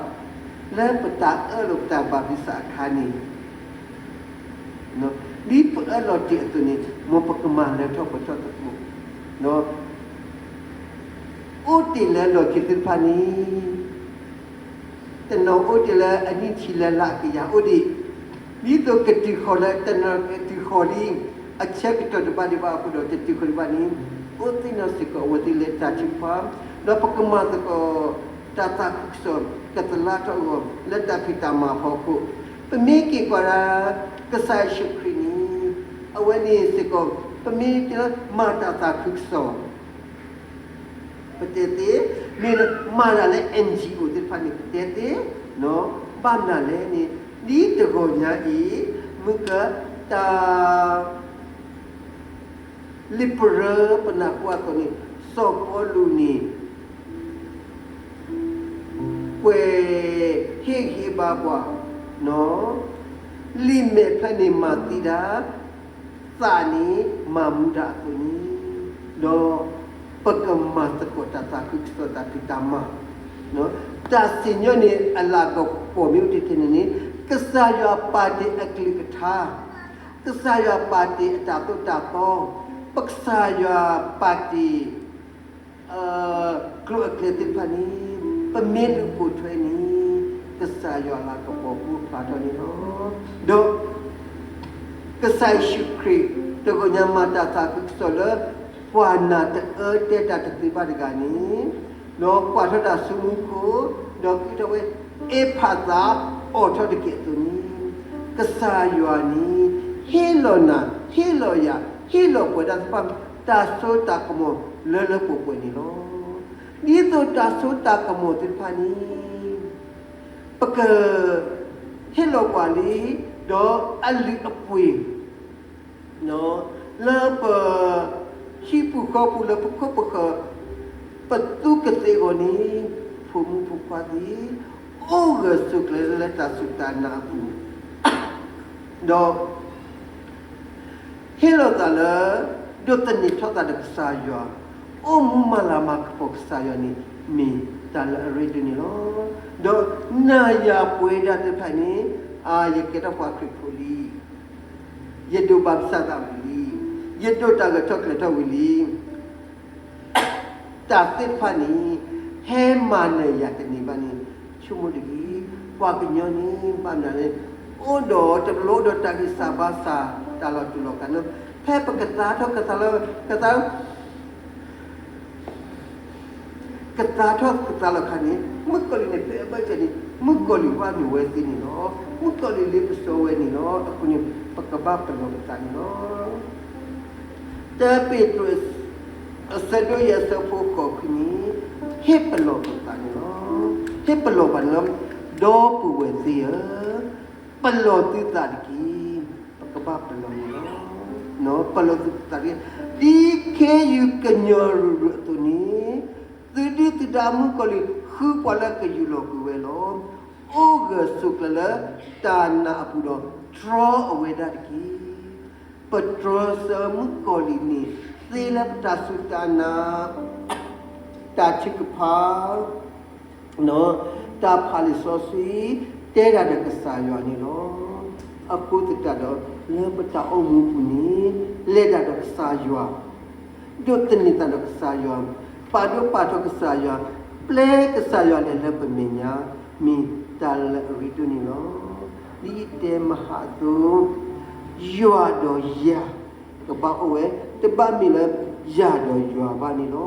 လၢပတၢ်အၢၣ်လီၤပတၢ်ဘၣ်သ့ၣ်သ့ၣ်အခါန့ၣ်, ဒ်ပအၢၣ်လီၤတ့ၢ်အသိးန့ၣ် မ်ပကမၤလၢထီၣ်ပှဲၤထီၣ်သကိး, အိၣ်တ့ၢ်လၢလီၢ်ခံသ့ၣ်တဖၣ်န့ၣ် တနီၤအိၣ်တ့ၢ်လၢအနံၣ်ဆံလၢလၢအကယၤအိၣ်ဒံး, ဒ်သိးကတုၤဃီၤလၢတနီၤကတုၤဃီၤလံ, အဆၢကတီၢ်တဘၣ်ဒံးဘၣ်အဃိဒီး တတုၤဃီၤဒံးဘၣ်န့ၣ်, အိၣ်သ့ၣ်နီၣ်စ့ၢ်ကီးအဝဲသ့ၣ်လၢတၢ်ထုကဖၣ်, ဒီးပကမၤသကိး တၢ်သးခုကစီၣ် ကသလၢထီၣ်အဂီၢ် လၢတၢ်ဖံးတၢ်မၤအဖီခိၣ်, ပမ့ၢ်က့ၤကွၢ်ဒၣ် ကစၢ်ယ့ၣ်ၡူးခရံာ်န့ၣ်, အဝဲန့ၣ်စ့ၢ်ကီး ပမ့ၢ်တဲလၢမၤတၢ်သးခုကစီၣ် ပတဲသ့, မ့ၢ်မၤတၢ်လၢ NGO သ့ၣ်တဖၣ်န့ၣ် ပတဲသ့, ဘၣ်မနုၤလဲၣ်န့ၣ်, ဒ်တဂီၤညါအံၤ, မုၢ်ကၢတၢ် လံာ်ပရၢပနၢ်ဟူအသိးန့ၣ်, စီၤပီလူးန့ၣ် ကွဲးဟ့ၣ်ဂံၢ်ဟ့ၣ်ဘါပှၤ, လံာ်မဲာ်ဖျၢၣ်န့ၣ်မၤသံဒၣ်, သးန့ၣ်မၤမူဒၣ်အသိးန့ၣ်, ဒီးပကမၤသကိးတၢ်သးခုကစီၣ်တၢ်ဖံးတၢ်မၤ, တၢ်စံၣ်ညီၣ်န့ၣ်အလၤကပီၤမ့ၢ်အိၣ်တ့ၢ်ထဲန့ၣ်န့ၣ်, ကစၢ်ယွၤပာ်တ့ၢ်အကလုၢ်ကထါ, ကစၢ်ယွၤပာ်တ့ၢ်အတၢ်သိၣ်တၢ်သီ, ပကစၢ်ယွၤပာ်တ့ၢ် ကျိၤအကျဲသ့ၣ်တဖၣ်န့ၣ်, ပမ့ၢ်လူၤပိာ်ထွဲန့ၣ်, ကစၢ်ယွၤအလၤကပီၤကအိၣ်ဖျါထီၣ်န့ၣ်လီၤ. ဒီးကစၢ်ယ့ၣ်ၡူးခရံာ် တဂီၤညါမၤတၢ်သးခုကစီၣ်လၢ ပှၤနာ်တအၢတဲတၢ်တသ့ဘၣ်တဂၤန့ၣ်, ဒီးကွၢ်ထီၣ်တၢ်ဆူမူခိၣ်, ဒီးကဲထီၣ်ဝဲ အ့ဖၤသး အိးထီၣ်တက့ၢ်အသိးန့ၣ်, ကစၢ်ယွၤန့ၣ် ဟ့ၣ်လီၤနၤ, ဟ့ၣ်လီၤယၤ, ဟ့ၣ်လီၤပှၤဒၣ်သ့ၣ်တဖၣ် တၢ်စိတၢ်ကမီၤလၢလၢပှဲၤပှဲၤန့ၣ်လီၤ. ဒ်သိးတၢ်စိတၢ်ကမီၤသ့ၣ်တဖၣ်န့ၣ် ပကဟ့ၣ်လီၤပှၤလံ, ဒီးအလုၢ်အပှ့ၤ လၢပ ဟံၣ်ပူၤဃီပူၤ လၢပခိၣ်ပဃၢၤ ပသူကသ့အဂီၢ်န့ၣ် ဖိမုၣ်ဖိခွါသ့ၣ် အိၣ်ဂၢၢ်ဆိးကျၢၤလၢတၢ်စူၢ်တၢ်နာ်အပူၤ ဒီး ဟ့ၣ်လီၤသးလၢ ဒိးသန့ၤထီၣ်သးဒီးကစၢ်ယွၤ, အိၣ်မူမၤလၤမၤကပီၤကစၢ်ယွၤန့ၣ် မ့ၢ်တၢ်လၢအရ့ဒိၣ်န့ၣ်လီၤ. ဒီးနၤယၤပဝဲဒၣ်သ့ၣ်တဖၣ်န့ၣ် အါ ယကဲထီၣ်ပှၤခရံာ်ဖိလံ, ယဒိးဘၣ်ကစၢ်သးဝံၤလံ, ယဒိးတၢ်ဂဲၤထီၣ်ကျဲၤထီၣ်ဝံၤလံ တၢ်သ့ၣ်တဖၣ်န့ၣ် ဟဲမၤနၢၤယၤတန့ၢ်ဘၣ်န့ၣ် ဆိကမိၣ်တဂ့ၤ. ပှၤကညီန့ၣ် ဘၣ်မနုၤလဲၣ်, အိၣ်ဒီးတဘျီအိၣ်ဒီးတၢ်ဂံၢ်စၢ်ဘါစၢ် တၢ်လီၤတူာ်လီၤကာ်န့ၣ်, ဖဲပကသါထီၣ်ကသါလီၤ ကသါ ကသါထီၣ်ကသါလီၤခါန့ၣ် မုၣ်ကီၤလံၢ်န့ၣ် ဖဲအဘၢၣ်စၢၤန့ၣ် မုၣ်ကီၤလံၢ်ဝဲနုာ်ဝဲသ့န့ၣ်လီၤ. မုၣ်ကီၤလံၢ်လ့ပစီဝဲန့ၣ်လီၤ. အဃိန့ၣ် ပကဘၣ်ပလီၢ်ပသးန့ၣ်လီၤ. တၢပ့းတရူး အဆၢဒိၣ်ယဲၢ်အဆၢဖိဃိးခွံန့ၣ် ဟ့ၣ်ပလီၢ်ပသးန့ၣ်လီၤ. ဟ့ၣ်ပလီၢ်ပသးန့ၣ်လီၤ. ဒီပုၢ်ဝဲၢ်သ့ၣ်ဧၢ, ပလီၢ်သုသးတက့ၢ်. ပကဘၣ်ပလီၢ်န့ၣ်လီၤ. ပလီၢ်သုသးတက့ၢ်. ဒ်ခ့ယုၢ်ကညီၤရုၢ်ရုၢ်အသိးန့ၣ် သုဒုၣ်သုဒါမုၣ်ကီၤလံၢ် ဃုပှၤလၢကယူၢ်လီၤကွံာ်ဝဲလီၤ. အိၣ်ဂၢၢ်ဆိးကျၢၤလၢတၢ်နာ်အပူၤဒီး တြီအဝဲဒၣ်တက့ၢ်. ပတြီဆၢမုၣ်ကီၤလံၢ်န့ၣ် သ့လၢပတၢ်စူၢ်တၢ်နာ် တၢ်ထုကဖၣ် တၢ်ဖးလံာ်စီဆှံ တဲတၢ်ဒီးကစၢ်ယွၤန့ၣ်လီၤ. အဃိသတးဒီး လၢပတၢ်အိၣ်မူပူၤန့ၣ် လဲၤတၢ်ဒီးကစၢ်ယွၤ, ဒိးသန့ၤသးဒီးကစၢ်ယွၤ, ပာ်ဒိၣ်ပာ်ထီၣ်ကစၢ်ယွၤ, ပျဲကစၢ်ယွၤလဲၤလၢပမဲာ်ညါ မ့ၢ်တၢ်လၢအရ့ဒိၣ်န့ၣ်လီၤ. ဒ်ယတဲမဟါအသိး ယွၤဒီးယၤ ကဘၣ်အိၣ်ဝဲ တဘၣ်မ့ၢ်လၢယၤဒီးယွၤဘၣ်န့ၣ်လီၤ.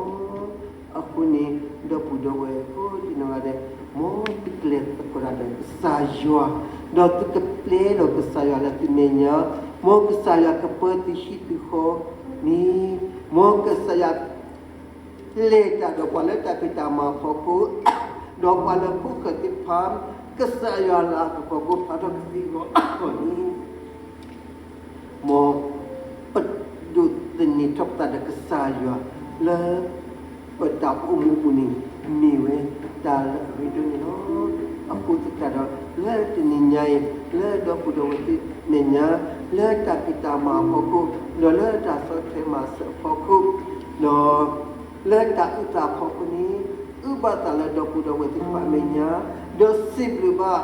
အဃိန့ၣ် ဒီပုၢ်ဒီဝဲၢ်ကိးဒံနီၢ်ဂၤဒဲး, မ်သုကလဲၤသကိးတၢ်ဒီးကစၢ်ယွၤ, ဒီးသုကပျဲဒီးကစၢ်ယွၤလၢသုမဲာ်ညါ, မ်ကစၢ်ယွၤကပၢသုဟံၣ်သုဃီန့ၣ်, မ်ကစၢ်ယွၤ လဲၤတၢ်ဒီးပှၤလၢတၢ်ဖံးတၢ်မၤအဖီခိၣ်, ဒီးပှၤလၢခိၣ်ဃၢၤသ့ၣ်တဖၣ်, ကစၢ်ယွၤလၤကပီၤကဖျါထီၣ်ကသ့အဂီၢ်န့ၣ် မ်ပဒိးသန့ၤထီၣ်ပသးဒီးကစၢ်ယွၤလၢ ပတၢ်အိၣ်မူပူၤန့ၣ် မ့ၢ်ဝဲတၢ်လၢအရ့ဒိၣ်န့ၣ်လီၤ. အဃိသတးဒီး လၢတနံၤညါအံၤ လၢဒီပုၢ်ဒီဝဲၢ်သ့ၣ်မဲာ်ညါ, လၢတၢ်ဖံးတၢ်မၤအဖီခိၣ်, ဒီးလၢတၢ်ဆီၣ်ထွဲမၤစၢၤအဖီခိၣ်, ဒီး လၢတၢ်အုၣ်သးအဖီခိၣ်န့ၣ် အုၣ်ဘၣ်သးလၢဒီပုၢ်ဒီဝဲၢ်သ့ၣ်တဖၣ်အမဲာ်ညါ, ဒီးစံးဘျုးဘၣ်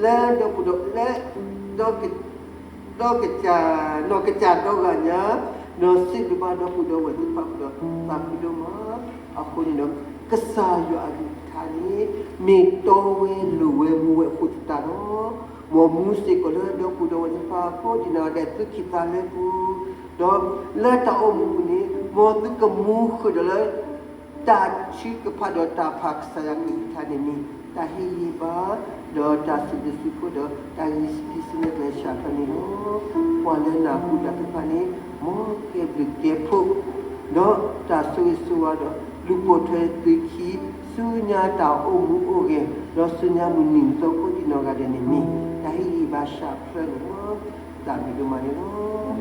လၢဒီပုၢ်ဒီဝဲၢ်လၢ ဒီကစၢ် နီၢ်ကစၢ်ဒီဂၤညါ, ဒီးစံးဘျုးဘၣ်ဒီပုၢ်ဒီဝဲၢ်သ့ၣ်တဖၣ်ဒီးသးခုဒိၣ်မး. အဃိန့ၣ်ဒီး ကစၢ်ယွၤအကလုၢ်ကထါန့ၣ် မ့ၢ်တီဝဲလိၤဝဲမူဝဲအဃိသတးဒီး မ်မူစ့ၢ်ကီးလၢဒီပုၢ်ဒီဝဲၢ်သ့ၣ်တဖၣ်ကိးဒံနီၢ်ဂၤဒဲး သုခံးသးလၢပူၤ, ဒီးလၢတၢ်အိၣ်မူပူၤန့ၣ် မ်သုကမူဃုာ်ဒီးလၢ တၢ်ထုကဖၣ်ဒီးတၢ်ဖးကစၢ်ယွၤအကလုၢ်ကထါန့ၣ်မ့ၢ် တၢ်ဟ့ၣ်ဂံၢ်ဘါ ဒီးတၢ်စံးဘျုးစံးဖှိၣ်ဒီးတၢ်ဂံၢ်ဆူၣ်ဆူၣ်န့ၢ်ကျဲစှၤဖဲန့ၣ်လီၤ. ပှၤလၢနၢ်ဟူတၢ်သ့ၣ်တဖၣ်န့ၣ် မ်ကဲဘျုးကဲဖှိၣ် ဒီးတၢ်ဆိၣ်ဂ့ၤဆိၣ်ဝါဒီး ဒုးပိာ်ထွဲသုခံ ဆူညါတၢ်အိၣ်မူအိၣ်ဂဲၤ ဒီးဆူညါမုၢ်နံၤမုၢ်သီကိးဒံနီၢ်ဂၤဒဲးန့ၣ်မ့ၢ် တၢ်ဟ့ၣ်ဂံၢ်ဘါစှၤဖျၢၣ်န့ၣ်လီၤ. တၢ်ဘျုးဒိၣ်မးန့ၣ်လီၤ.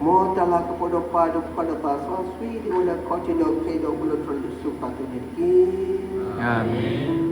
မ်တၢ်လၤကပီၤဒီးပှၤဒီးပှၤဒီးသးစီဆှံဒ်ဝဲလၢအခီၣ်ထံးဒီးခဲအံၤဒီး အိၣ်လၢထီၣ်လၢစိၤဃာ်သိးန့ၣ်တက့ၢ်. အၤမ့ၣ်.